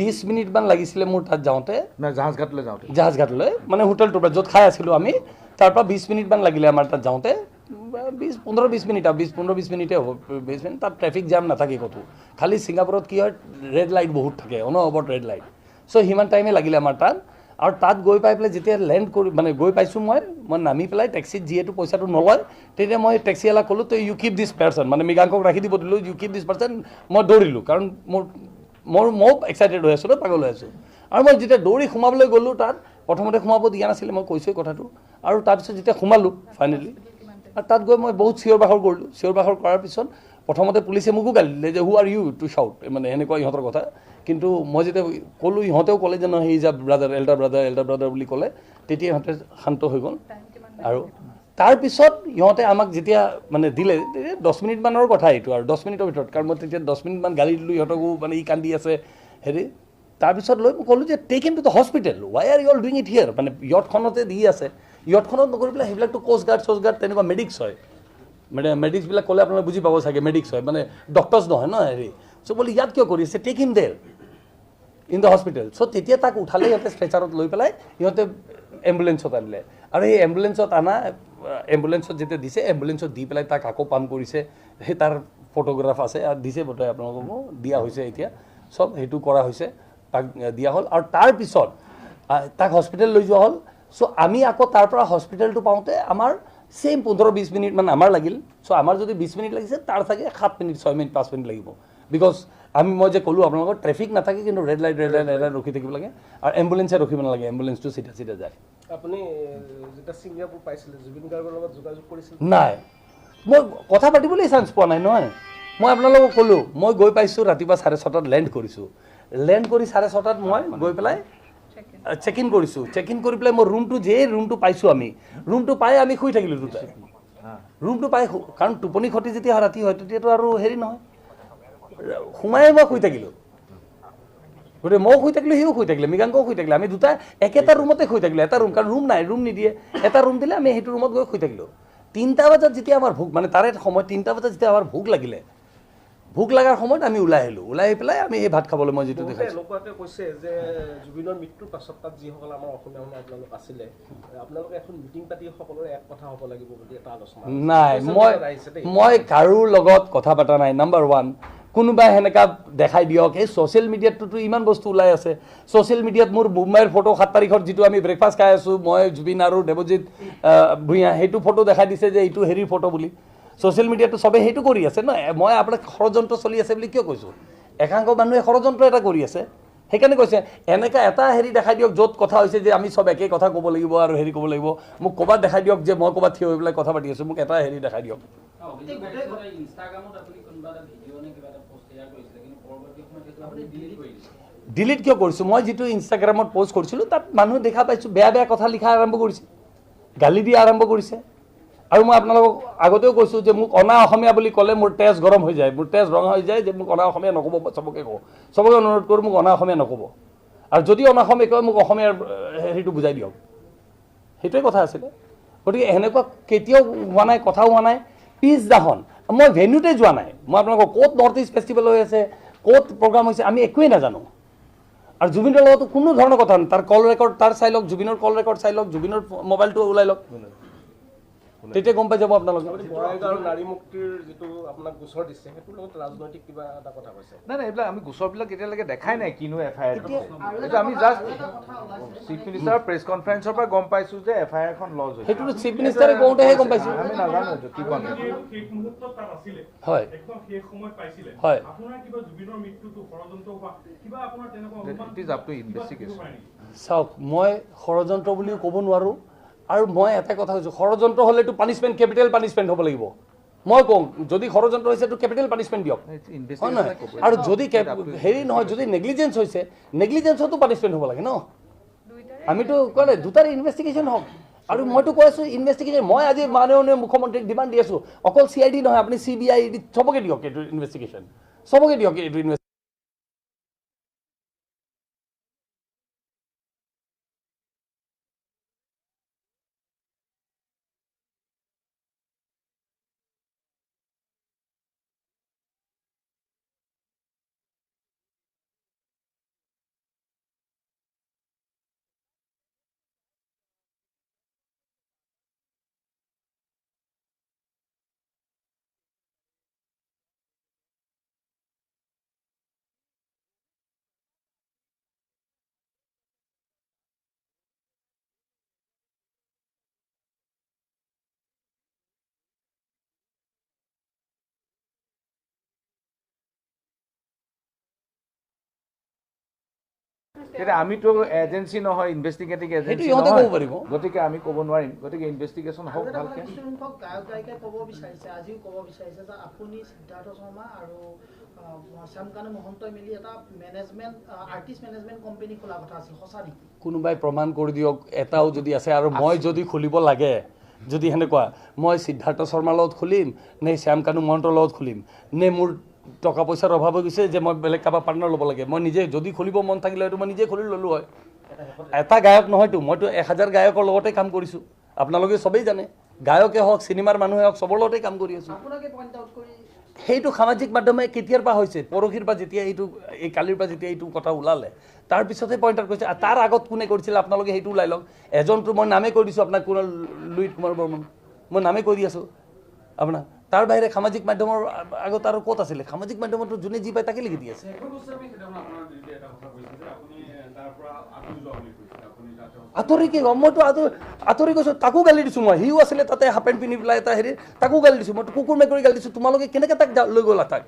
বিশ মিনিটমান লাগিছিলে মোৰ তাত যাওঁতে, জাহাজঘাটলৈ যাওঁতে, জাহাজঘাটলৈ মানে হোটেলটোৰ পৰা য'ত খাই আছিলোঁ আমি, তাৰ পৰা 20 মিনিটমান লাগিলে আমাৰ তাত যাওঁতে, 20-15-20 মিনিট আৰু 20-15-20 মিনিটেই হ'ব, 20 মিনিট। তাত ট্ৰেফিক জাম নাথাকে ক'তো, খালি ছিংগাপুৰত কি হয় ৰেড লাইট বহুত থাকে, অনবৰত ৰেড লাইট। চ' সিমান টাইমে লাগিলে আমাৰ তাত। আৰু তাত গৈ পাই পেলাই যেতিয়া লেণ্ড কৰি মানে গৈ পাইছোঁ, মই নামি পেলাই টেক্সিত যিহেতু পইচাটো নলয়, তেতিয়া মই টেক্সিৱালাক ক'লোঁ তই ইউ কিপ দিছ পাৰ্চন, মানে মৃগাংকক ৰাখি দিব দিলোঁ, ইউ কিপ দিছ পাৰ্চন। মই দৌৰিলোঁ, কাৰণ মোৰ ময়ো এক্সাইটেড হৈ আছোঁ ন, পাগল হৈ আছোঁ। আৰু মই যেতিয়া দৌৰি সোমাবলৈ গ'লোঁ তাত, প্ৰথমতে সোমাব দিয়া নাছিলে, মই কৈছোঁৱেই কথাটো। আৰু তাৰপিছত যেতিয়া সোমালোঁ ফাইনেলি, আৰু তাত গৈ মই বহুত চিঞৰ বাখৰ কৰিলোঁ। চিঞৰ বাখৰ কৰাৰ পিছত প্ৰথমতে পুলিচে মোকো গালি দিলে যে who are you to shout, মানে সেনেকুৱা ইহঁতৰ কথা। কিন্তু মই যেতিয়া ক'লোঁ, ইহঁতেও ক'লে যে নহয়, he is a brother, elder brother, elder brother বুলি ক'লে, তেতিয়া ইহঁতে শান্ত হৈ গ'ল। আৰু তাৰপিছত ইহঁতে আমাক যেতিয়া মানে দিলে, 10 মিনিটমানৰ কথা এইটো, আৰু 10 মিনিটৰ ভিতৰত, কাৰণ মই তেতিয়া 10 মিনিটমান গালি দিলোঁ ইহঁতকো, মানে ই কান্দি আছে হেৰি। তাৰপিছত লৈ মই ক'লোঁ যে take him to the hospital, why are you all doing it here, মানে ইয়টখনতে দি আছে, ইয়টখনত নকৰি পেলাই সেইবিলাকতো কোষ্ট গাৰ্ড চ'ষ্ট গাৰ্ড তেনেকুৱা মেডিক্স হয়, মানে মেডিক্সবিলাক ক'লে আপোনালোকে বুজি পাব চাগে, মেডিক্স হয় মানে ডক্টৰ্ছ নহয় ন হেৰি। চ' বোলে ইয়াত কিয় কৰিছে, take him there in the hospital. So তেতিয়া তাক উঠালে ইহঁতে ষ্ট্ৰেচাৰত লৈ পেলাই ইহঁতে এম্বুলেঞ্চত আনিলে। আৰু সেই এম্বুলেঞ্চত অনা, এম্বুলেঞ্চত যেতিয়া দিছে, এম্বুলেঞ্চত দি পেলাই তাক আকৌ পাম্প কৰিছে, সেই তাৰ ফটোগ্ৰাফ আছে আৰু দিছে বোধহয় আপোনালোককো দিয়া হৈছে, এতিয়া চব সেইটো কৰা হৈছে, তাক দিয়া হ'ল। আৰু তাৰপিছত তাক হস্পিটেল লৈ যোৱা হ'ল। চ' আমি আকৌ তাৰ পৰা হস্পিটেলটো পাওঁতে আমাৰ ছেইম 15-20 মিনিটমান আমাৰ লাগিল। চ' আমাৰ যদি 20 মিনিট লাগিছে, তাৰ চাগে 7 মিনিট, 6 মিনিট, 5 মিনিট লাগিব, because আমি মই যে ক'লোঁ আপোনালোকৰ ট্ৰেফিক নাথাকে, কিন্তু red light red light red light ৰখি থাকিব লাগে, আৰু এম্বুলেঞ্চে ৰখিব নালাগে, এম্বুলেঞ্চটো চিধা চিধা যায়। আপুনি যেতিয়া ছিংগাপুৰ পাইছিলে, জুবিন গাৰ্গৰ লগত যোগাযোগ কৰিছিল? নাই, মই কথা পাতিবলৈ চান্স পোৱা নাই নহয়। মই আপোনালোকক ক'লোঁ, মই গৈ পাইছোঁ ৰাতিপুৱা 6:30ত লেণ্ড কৰিছোঁ, লেণ্ড কৰি 6:30ত মই গৈ পেলাই চেক ইন কৰিছোঁ। চেক ইন কৰি পেলাই মই ৰুমটো, যে ৰুমটো পাইছোঁ, আমি ৰুমটো পাই আমি শুই থাকিলোঁ দুটাই। ৰুমটো পাই, কাৰণ টোপনি খতি যেতিয়া ৰাতি হয় তেতিয়াতো আৰু হেৰি নহয়, সোমাই মই শুই থাকিলোঁ। গতিকে ময়ো শুই থাকিলোঁ, সিও শুই থাকিলে, মৃগাংকও শুই থাকিলে, আমি দুটা একেটা ৰুমতে শুই থাকিলোঁ। এটা ৰুম, কাৰণ ৰুম নাই, ৰুম নিদিয়ে, এটা ৰুম দিলে আমি সেইটো ৰুমত গৈ শুই থাকিলোঁ। 3টা বজাত যেতিয়া আমাৰ ভোক, মানে তাৰে সময় 3টা বজাত যেতিয়া আমাৰ ভোক লাগিলে, ভোক লগাৰ সময়ত আমি ওলাই আহিলোঁ। ওলাই আহি পেলাই আমি এই ভাত খাবলৈ মই যিটো দেখাইছোঁ, এনেকুৱাকৈ কৈছে যে জুবিনৰ মৃত্যুৰ পাছত তাত যিসকল আমাৰ অসমীয়া মানুহ আপোনালোক আছিলে, আপোনালোকে এখন মিটিং পাতি সকলোৰে এক কথা হ'ব লাগিব বুলি এটা আলোচনা নাই। মই কাৰোৰ লগত কথা পতা নাই। নাম্বাৰ 1, কোনোবাই সেনেকুৱা দেখাই দিয়ক। এই ছ'চিয়েল মিডিয়াতটোতো ইমান বস্তু ওলাই আছে। ছ'চিয়েল মিডিয়াত মোৰ মুম্বাইৰ ফটো 7 তাৰিখত যিটো আমি ব্ৰেকফাষ্ট খাই আছোঁ, মই জুবিন আৰু দেৱজিৎ ভূঞা, সেইটো ফটো দেখাই দিছে যে এইটো হেৰিৰ ফটো বুলি। ছ'চিয়েল মিডিয়াটো চবেই সেইটো কৰি আছে ন। মই আপোনাক ষড়যন্ত্ৰ চলি আছে বুলি কিয় কৈছোঁ? একাংশ মানুহে ষড়যন্ত্ৰ এটা কৰি আছে, সেইকাৰণে কৈছে। এনেকুৱা এটা হেৰি দেখাই দিয়ক য'ত কথা হৈছে যে আমি চব একেই কথা ক'ব লাগিব আৰু হেৰি ক'ব লাগিব। মোক ক'ৰবাত দেখাই দিয়ক যে মই ক'ৰবাত থিয় হৈ পেলাই কথা পাতি আছোঁ, মোক এটা হেৰি দেখাই দিয়ক। ডিলিট কিয় কৰিছোঁ? মই যিটো ইনষ্টাগ্ৰামত প'ষ্ট কৰিছিলোঁ তাত মানুহ দেখা পাইছোঁ বেয়া বেয়া কথা লিখা আৰম্ভ কৰিছে, গালি দিয়া আৰম্ভ কৰিছে। আৰু মই আপোনালোকক আগতেও কৈছোঁ যে মোক অনা অসমীয়া বুলি ক'লে মোৰ তেজ গৰম হৈ যায়, মোৰ তেজ ৰঙা হৈ যায়, যে মোক অনা অসমীয়া নক'ব। চবকে কওঁ, চবকে অনুৰোধ কৰোঁ মোক অনা অসমীয়া নক'ব। আৰু যদি অনা অসমীয়া কয় মোক অসমীয়াৰ হেৰিটো বুজাই দিয়ক, সেইটোৱে কথা আছিলে। গতিকে সেনেকুৱা কেতিয়াও হোৱা নাই, কথাও হোৱা নাই। পিছদিনাখন মই ভেন্যুতে যোৱা নাই। মই আপোনালোকক ক'ত নৰ্থ ইষ্ট ফেষ্টিভেল হৈ আছে, ক'ত প্ৰগ্ৰাম হৈছে আমি একোৱেই নাজানো। আৰু জুবিনৰ লগতো কোনো ধৰণৰ কথা নাই। তাৰ কল ৰেকৰ্ড তাৰ চাই লওক, জুবিনৰ কল ৰেকৰ্ড চাই লওক, জুবিনৰ মোবাইলটো ওলাই লওক, তেতিয়া গম পাই যাব আপোনালোকে। নাৰী মুক্তিৰ যিটো আপোনাক গোচৰ দিছে সেইটোৰ লগত ৰাজনৈতিক কিবা এটা কথা কৈছে? নাই নাই, এইবিলাক আমি গোচৰবিলাক এতিয়ালৈকে দেখাই নাই কিনো এফ I R. এইটো আমি জাষ্ট চিফ মিনিষ্টাৰৰ প্ৰেছ কনফাৰেন্সৰ পৰা গম পাইছোঁ যে এফ I আৰখন লজ হৈছে। সেইটোতো চিফ মিনিষ্টাৰে কওঁতেহে গম পাইছোঁ, আমি নাজানো এইটো কি কন। হয় হয়, চাওক মই ষড়যন্ত্ৰ বুলিও ক'ব নোৱাৰোঁ। আৰু মই এটা কথা কৈছোঁ, ষড়যন্ত্ৰ হ'লেতো পানিছমেণ্ট, কেপিটেল পানিছমেণ্ট হ'ব লাগিব। মই কওঁ যদি ষড়যন্ত্ৰ হৈছে তো কেপিটেল পানিছমেণ্ট দিয়ক, হয় নহয়? আৰু যদি হেৰি নহয়, যদি নেগলিজেঞ্চ হৈছে, নেগলিজেঞ্চতো পানিছমেণ্ট হ'ব লাগে ন। আমিতো কোৱা নাই দুটাৰ ইনভেষ্টিগেশ্যন হওক। আৰু মইতো কৈ আছোঁ ইনভেষ্টিগেশ্যন, মই আজি মাননীয় মুখ্যমন্ত্ৰীক ডিমাণ্ড দি আছোঁ, অকল চি I D নহয়, আপুনি চি বি আই ডি চবকে দিয়ক এইটো ইনভেষ্টিগেশ্যন, চবকে দিয়ক এইটো ইনভেষ্টিগেশ্যন। তেতিয়া আমিতো এজেঞ্চি নহয়, ইনভেষ্টিগেটিং এজেঞ্চি নহয়, গতিকে আমি ক'ব নোৱাৰিম। গতিকে ইনভেষ্টিগেশ্যন হওক ভালকে। গায়ক গায়িকাই ক'ব বিচাৰিছে, আজিও ক'ব বিচাৰিছে যে আপুনি সিদ্ধাৰ্থ শৰ্মা আৰু শ্যামকানু মহন্তই মিলি এটা মেনেজমেণ্ট, আৰ্টিষ্ট মেনেজমেণ্ট কোম্পানী খোলা কথা আছিল, সঁচা নেকি? কোনোবাই প্ৰমাণ কৰি দিয়ক, এটাও যদি আছে। আৰু মই যদি খুলিব লাগে, যদি সেনেকুৱা মই সিদ্ধাৰ্থ শৰ্মাৰ লগত খুলিম নে শ্যামকানু মহন্তৰ লগত খুলিম, নে মোৰ টকা পইচাৰ অভাৱ হৈ গৈছে যে মই বেলেগ কাৰোবাৰ পাৰ্টনাৰ ল'ব লাগে, মই নিজে যদি খুলিব মন থাকিলে হয়তো মই নিজে খুলি ল'লোঁ হয়। এটা গায়ক নহয়তো, মইতো 1000 গায়কৰ লগতে কাম কৰিছোঁ, আপোনালোকে চবেই জানে, গায়কে হওক চিনেমাৰ মানুহে হওক চবৰ লগতে কাম কৰি আছোঁ। সেইটো সামাজিক মাধ্যমে কেতিয়াৰ পৰা হৈছে, পৰহিৰ পৰা যেতিয়া এইটো, এই কালিৰ পৰা যেতিয়া এইটো কথা ওলালে তাৰপিছতহে পইণ্ট আউট কৰিছে। তাৰ আগত কোনে কৰিছিলে আপোনালোকে সেইটো ওলাই লওক। এজনটো মই নামেই কৈ দিছোঁ আপোনাক, কোন, লুইত কুমাৰ বৰ্মন, মই নামেই কৈ দি আছোঁ আপোনাক। তাৰ বাহিৰে সামাজিক মাধ্যমৰ আগত আৰু ক'ত আছিলে? সামাজিক মাধ্যমতো যোনে যি পায় তাকে লিখি দি আছে। আঁতৰি কি মইতো আঁতৰি গৈছোঁ, তাকো গালি দিছোঁ মই। সিও আছিলে তাতে হাফ পেণ্ট পিন্ধি পেলাই এটা হেৰি, তাকো গালি দিছোঁ মই, কুকুৰ মেকুৰী গালি দিছোঁ, তোমালোকে কেনেকৈ তাক লৈ গ'লা? তাক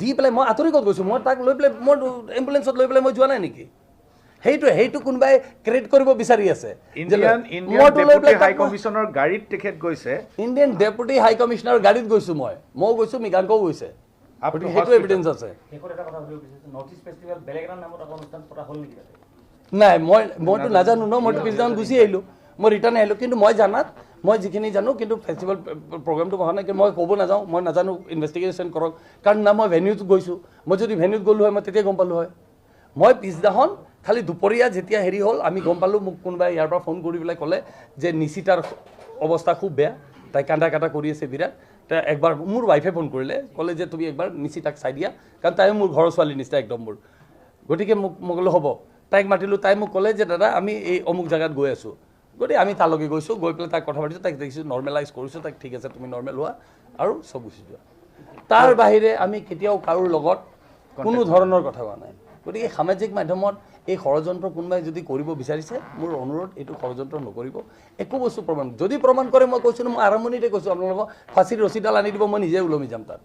দি পেলাই মই আঁতৰি ক'ত গৈছোঁ? মই তাক লৈ পেলাই, মই এম্বুলেঞ্চত লৈ পেলাই মই যোৱা নাই নেকি? সেইটো কোনোবাই ক্ৰেডিট কৰিব বিচাৰি আছে। ইণ্ডিয়ান ডেপুটি হাই কমিশ্যনাৰ গাড়ীত তেখেত গৈছে, ইণ্ডিয়ান ডেপুটি হাই কমিশ্যনাৰ গাড়ীত গৈছোঁ মই, ময়ো গৈছোঁ, মৃগাংকও গৈছে, সেইটো এভিডেঞ্চ আছে। নাই, মইতো নাজানো ন, মইতো পিছদিনাখন গুচি আহিলোঁ, মই ৰিটাৰ্ণ আহিলোঁ। কিন্তু মই জানাত, মই যিখিনি জানো, কিন্তু ফেষ্টিভেল প্ৰগ্ৰেমটো হোৱা নাই, কিন্তু মই ক'ব নাযাওঁ, মই নাজানো, ইনভেষ্টিগেশ্যন কৰক। কাৰণ না মই ভেন্যুত গৈছোঁ, মই যদি ভেন্যুত গ'লোঁ হয় মই তেতিয়া গম পালোঁ হয়। মই পিছদিনাখন খালি দুপৰীয়া যেতিয়া হেৰি হ'ল আমি গম পালোঁ, মোক কোনোবাই ইয়াৰ পৰা ফোন কৰি পেলাই ক'লে যে নিশিতাৰ অৱস্থা খুব বেয়া, তাই কান্দা কাটা কৰি আছে বিৰাট। তাই একবাৰ মোৰ ৱাইফে ফোন কৰিলে, ক'লে যে তুমি একবাৰ নিশিতাক চাই দিয়া, কাৰণ তাইও মোৰ ঘৰৰ ছোৱালীৰ নিচিনা একদম মোৰ। গতিকে মোক মই ক'লোঁ হ'ব, তাইক মাতিলোঁ। তাই মোক ক'লে যে দাদা আমি এই অমুক জেগাত গৈ আছোঁ। গতিকে আমি তালৈকে গৈছোঁ, গৈ পেলাই তাইক কথা পাতিছোঁ, তাইক দেখিছোঁ নৰ্মেলাইজ কৰিছোঁ, তাইক ঠিক আছে তুমি নৰ্মেল হোৱা আৰু চব গুচি যোৱা। তাৰ বাহিৰে আমি কেতিয়াও কাৰোৰ লগত কোনো ধৰণৰ কথা কোৱা নাই। গতিকে সামাজিক মাধ্যমত এই ষড়যন্ত্ৰ কোনোবাই যদি কৰিব বিচাৰিছে, মোৰ অনুৰোধ এইটো ষড়যন্ত্ৰ নকৰিব। একো বস্তু প্ৰমাণ যদি প্ৰমাণ কৰে, মই কৈছোঁ, মই আৰম্ভণিতে কৈছোঁ আপোনালোকক ফাঁচীৰ ৰছীডাল আনি দিব, মই নিজে ওলমি যাম তাত।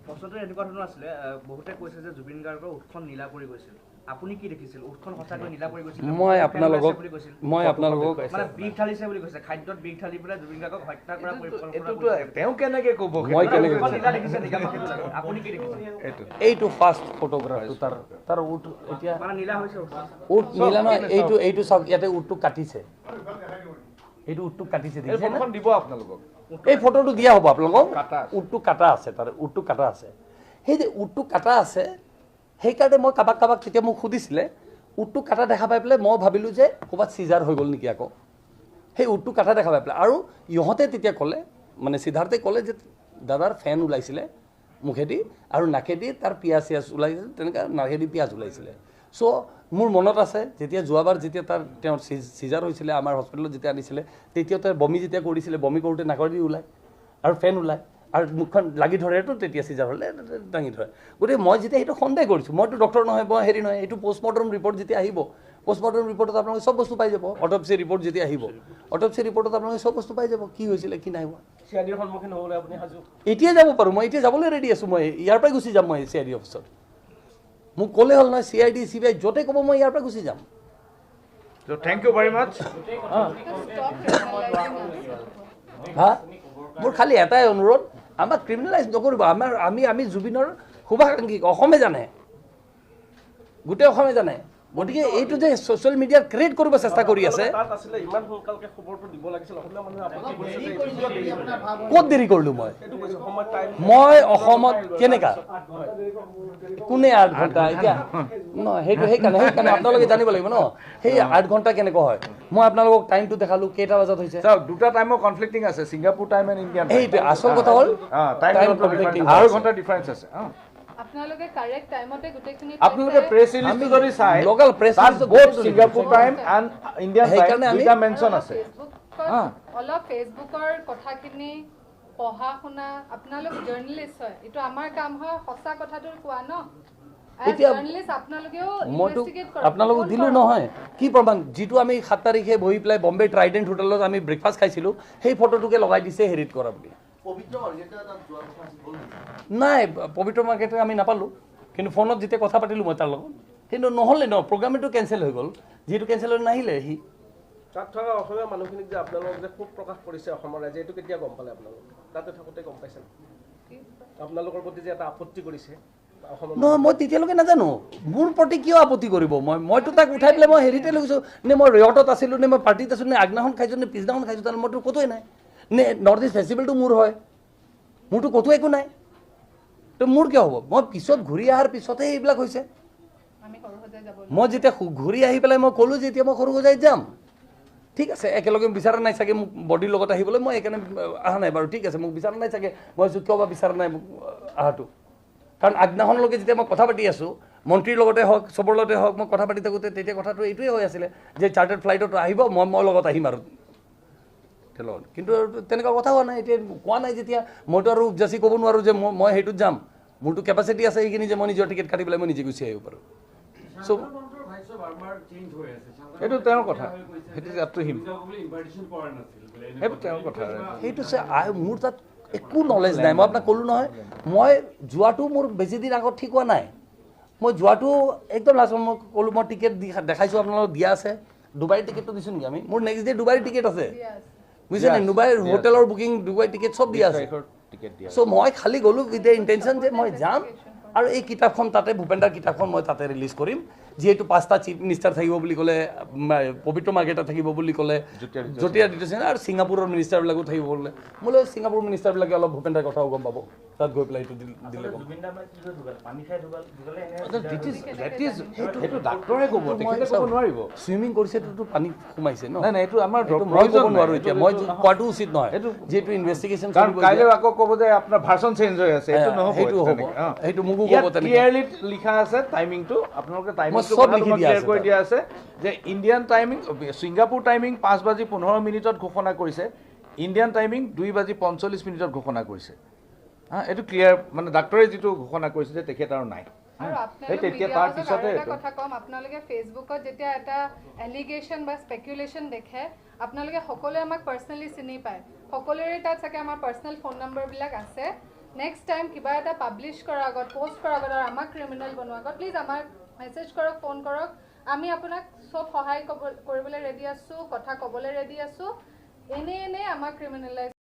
প্ৰশ্নটো এনেকুৱা ধৰণৰ আছিলে, বহুতে কৈছে যে জুবিন গাৰ্গৰ ওঠখন নীলা পৰি গৈছিল, আপুনি কি দেখিছিল? ওঠখন সঁচাকৈ নীলা পৰি গৈছিল? মই আপোনালোকক মানে বিষ ঢালিছে বুলি কৈছে, খাদ্যত বিষ ঢালি পেলাই জুবিন গাৰ্গক হত্যা কৰা পৰিকল্পনা, তেওঁ কেনেকৈ ক'ব? মই কেনেকৈ নীলা দেখিছে নেকি? আপুনি কি দেখিছে? এইটো ফাৰ্ষ্ট ফটোগ্ৰাফটো তাৰ তাৰ ওঠ এতিয়া মানে নীলা হৈছে, ওঠ নীলা নহয়, এইটো এইটো চাওক, ইয়াতে ওঠটো কাটিছে, এইটো ওঠটো কাটিছে, দেখিছে? ফটোখন দিব আপোনালোকক, এই ফটোটো দিয়া হ'ব আপোনালোকক। ওঠটো কাটা আছে, তাৰ ওঠটো কাটা আছে। সেই যে ওঠটো কাটা আছে, সেইকাৰণে মই কাৰোবাক কাৰোবাক তেতিয়া মোক সুধিছিলে, ওঠটো কাটা দেখা পাই পেলাই মই ভাবিলোঁ যে ক'ৰবাত চিজাৰ হৈ গ'ল নেকি আকৌ, সেই ওঠটো কাটা দেখা পাই পেলাই। আৰু ইহঁতে তেতিয়া ক'লে, মানে সিদ্ধাৰ্থে ক'লে যে দাদাৰ ফেন ওলাইছিলে মুখেদি আৰু নাকেদি তাৰ পিঁয়াজ চিয়াজ ওলাইছিলে, তেনেকুৱা নাকেদি পিঁয়াজ ওলাইছিলে। চ' মোৰ মনত আছে যেতিয়া যোৱাবাৰ যেতিয়া তাৰ তেওঁৰ চিজাৰ হৈছিলে, আমাৰ হস্পিটেলত যেতিয়া আনিছিলে, তেতিয়া তাৰ বমি যেতিয়া কৰিছিলে, বমি কৰোঁতে নাকেদি ওলায় আৰু ফেন ওলায় আৰু মুখখন লাগি ধৰেতো, তেতিয়া চিজাৰ হ'লে দাঙি ধৰে। গতিকে মই যেতিয়া সেইটো সন্দেহ কৰিছোঁ, মইতো ডক্টৰ নহয়, মই হেৰি নহয়, এইটো পষ্টমৰ্টম ৰিপৰ্ট যেতিয়া আহিব, পষ্টমৰ্টম ৰিপৰ্টত আপোনালোকে চব বস্তু পাই যাব। অট'পচি ৰিপৰ্ট যেতিয়া আহিব, অট'পচি ৰিপৰ্টত আপোনালোকে চব বস্তু পাই যাব, কি হৈছিলে কি নাই হোৱা। এতিয়াই যাব পাৰোঁ মই, এতিয়া যাবলৈ ৰেডি আছোঁ, মই ইয়াৰ পৰাই গুচি যাম, মই চি I D অফিচত মোক ক'লে হ'ল নহয়, C I D C B আই য'তে ক'ব মই ইয়াৰ পৰা গুচি যাম। Thank you very much. হা, মোৰ খালি এটাই অনুৰোধ, আমাক ক্ৰিমিনেলাইজ নকৰিব। আমাৰ আমি আমি জুবিনৰ শুভাকাংক্ষী, অসমে জানে, গোটেই অসমে জানে। গতিকে এইটো যে ছ'চিয়েল মিডিয়াত ক্ৰিয়েট কৰিব চেষ্টা কৰি আছে, ক'ত দেৰি কৰিলোঁ মই? মই অসমত কেনেকা কোনে 8 ঘণ্টা এতিয়া নহয়, সেইটো সেইকাৰণে আপোনালোকে জানিব লাগিব ন, সেই 8 ঘণ্টা কেনেকুৱা হয়। মই আপোনালোকক টাইমটো দেখালোঁ, কেইটা বজাত হৈছে। দুটা টাইমৰ কনফ্লিক্টিং আছে, ছিংগাপুৰ টাইম এণ্ড ইণ্ডিয়ান। সেইটোৱে আচল কথা হ'ল, টাইম কনফ্লিক্টিং, 2 ঘণ্টা ডিফাৰেন্স আছে। আপোনালোকে কাৰেক্ট টাইমতে গোটেইখিনি, আপোনালোকে প্ৰেছ ৰিলিজটো যদি চাই, local press release both Singapore time and Indian time দুটা মেনশন আছে। অলপ ফেচবুকৰ কথাখিনি পঢ়া শুনা, আপোনালোক জাৰ্নেলিষ্ট হয়, এইটো আমাৰ কাম হয় সঁচা কথাটো কোৱা ন। এতিয়া আপোনালোকক দিলোঁ নহয় কি প্ৰমাণ, যিটো আমি 7 তাৰিখে বহি পেলাই বম্বে ট্ৰাইডেণ্ট হোটেলত আমি ব্ৰেকফাষ্ট খাইছিলোঁ, সেই ফটোটোকে লগাই দিছে হেৰিত কৰা বুলি। নাই, পবিত্ৰ মাৰ্কেট আমি নাপালোঁ, কিন্তু ফোনত যেতিয়া কথা পাতিলোঁ মই তাৰ লগত, কিন্তু নহ'লে ন, প্ৰগ্ৰামটো কেঞ্চেল হৈ গ'ল, যিহেতু কেঞ্চেল হৈ নাহিলে সি। তাত থকা অসমীয়া মানুহখিনিক যে আপোনালোক যে খুব প্ৰকাশ কৰিছে অসমৰ ৰাইজে, এইটো কেতিয়া গম পালে আপোনালোকে? তাতে থাকোঁতে গম পাইছে আপোনালোকৰ প্ৰতি যে এটা আপত্তি কৰিছে? নহয়, মই তেতিয়ালৈকে নাজানো মোৰ প্ৰতি কিয় আপত্তি কৰিব। মইতো তাক উঠাই পেলাই মই হেৰিতে লৈ গৈছোঁ, নে মই ৰিয়টত আছিলোঁ, নে মই পাৰ্টিত আছিলোঁ, নে আগদিনাখন খাইছোঁ, নে পিছদিনাখন খাইছোঁ, তাৰ মইতো ক'তোৱে নাই। নে নৰ্থ ইষ্ট ফেষ্টিভেলটো মোৰ হয়, মোৰতো ক'তো একো নাই, তো মোৰ কিয় হ'ব? মই পিছত ঘূৰি অহাৰ পিছতহে এইবিলাক হৈছে। মই যেতিয়া ঘূৰি আহি পেলাই মই ক'লোঁ যে এতিয়া মই সৰুসজাইত যাম, ঠিক আছে, একেলগে বিচৰা নাই চাগে মোক বডিৰ লগত আহিবলৈ, মই সেইকাৰণে অহা নাই বাৰু, ঠিক আছে, মোক বিচৰা নাই চাগে, মই ভাবিছোঁ কিয় বা বিচৰা নাই মোক অহাটো, কাৰণ আগদিনাখনলৈকে যেতিয়া মই কথা পাতি আছোঁ মন্ত্ৰীৰ লগতে হওক চবৰ লগতে হওক, মই কথা পাতি থাকোঁতে তেতিয়া কথাটো এইটোৱে হৈ আছিলে যে চাৰ্টাৰ্ড ফ্লাইটত আহিব, মই লগত আহিম আৰু লগত, কিন্তু তেনেকুৱা কথা হোৱা নাই। এতিয়া কোৱা নাই যেতিয়া মইতো আৰু যাচি ক'ব নোৱাৰোঁ যে মই সেইটোত যাম, মোৰতো কেপাচিটি আছে সেইখিনি যে মই নিজৰ টিকেট কাটি পেলাই মই নিজে গুচি আহিব পাৰোঁ। চ' সেইটো তেওঁৰ কথা, সেইটো আপ টু হিম, সেইটো তেওঁৰ কথা। সেইটো মোৰ তাত একো নলেজ নাই, মই আপোনাক ক'লোঁ নহয়, মই যোৱাটো মোৰ বেছি দিন আগত ঠিক হোৱা নাই, মই যোৱাটো একদম লাষ্ট মই ক'লোঁ, মই টিকেট দি দেখাইছোঁ আপোনালোকক, দিয়া আছে, ডুবাইৰ টিকেটটো দিছোঁ নেকি আমি? মোৰ নেক্সট ডে ডুবাইৰ টিকেট আছে, বুজিছে নাই? ডুবাইৰ হোটেলৰ বুকিং, ডুবাই টিকেট চব দিয়া আছে। চ' মই খালি গ'লোঁ উইথ the intention যে মই যাম আৰু এই কিতাপখন তাতে, ভূপেন্দাৰ কিতাপখন মই তাতে ৰিলিজ কৰিম, যিহেতু 5টা চিফ মিনিষ্টাৰ থাকিব বুলি ক'লে, পবিত্ৰ মাৰ্ঘেৰিটা থাকিব বুলি ক'লে, জ্যোতিৰাদিত্য সিন্ধিয়া আৰু ছিংগাপুৰৰ মিনিষ্টাৰবিলাকো থাকিব বোলে। মোলৈ ছিংগাপুৰ মিনিষ্টাৰবিলাকে অলপ ভূপেন দাৰ কথাও গম পাব, তাত গৈ পেলাই এইটো দিলে গম। সেইটো ডাক্তৰে ক'ব, তেখেতে ক'ব নোৱাৰিব। চুইমিং কৰিছে তো পানী সোমাইছে ন? নাই নাই, এইটো আমাৰ মই ক'ব নোৱাৰোঁ এতিয়া, মই কোৱাটো উচিত নহয়, যিহেতু ইনভেষ্টিগেশ্যন। কাৰণ কাইলৈ আকৌ ক'ব যে আপোনাৰ ভাৰ্চন চেঞ্জ হৈ আছে, এইটো নহ'ব, সেইটো হ'ব, সেইটো মোকো ক'ব। তেনেকৈ ক্লিয়াৰলি লিখা আছে টাইমিংটো, আপোনালোকে টাইমিংটো চব লিখি দিয়া ক্লিয়াৰ কৰি দিয়া আছে যে ইণ্ডিয়ান টাইমিং, ছিংগাপুৰ টাইমিং 5:15 ঘোষণা কৰিছে, ইণ্ডিয়ান টাইমিং 2:45 ঘোষণা কৰিছে। হা, এইটো ক্লিয়াৰ, মানে ডাক্তৰে যিটো ঘোষণা কৰিছে যে তেখেত আৰু নাই। আৰু এটা কথা ক'ম, আপোনালোকে ফেচবুকত যেতিয়া এটা এলিগেশ্যন বা স্পেকুলেশ্যন দেখে, আপোনালোকে সকলোৱে আমাক পাৰ্চনেলি চিনি পায়, সকলোৰে তাত চাগে আমাৰ পাৰ্চনেল ফোন নম্বৰবিলাক আছে। নেক্সট টাইম কিবা এটা পাব্লিছ কৰাৰ আগত, পষ্ট কৰাৰ আগত আৰু আমাক ক্ৰিমিনেল বনোৱাৰ আগত প্লিজ আমাক মেছেজ কৰক, ফোন কৰক। আমি আপোনাক চব সহায় কৰিবলৈ ৰেডি আছোঁ, কথা ক'বলৈ ৰেডি আছোঁ। এনেই এনেই আমাক ক্ৰিমিনেলাইজ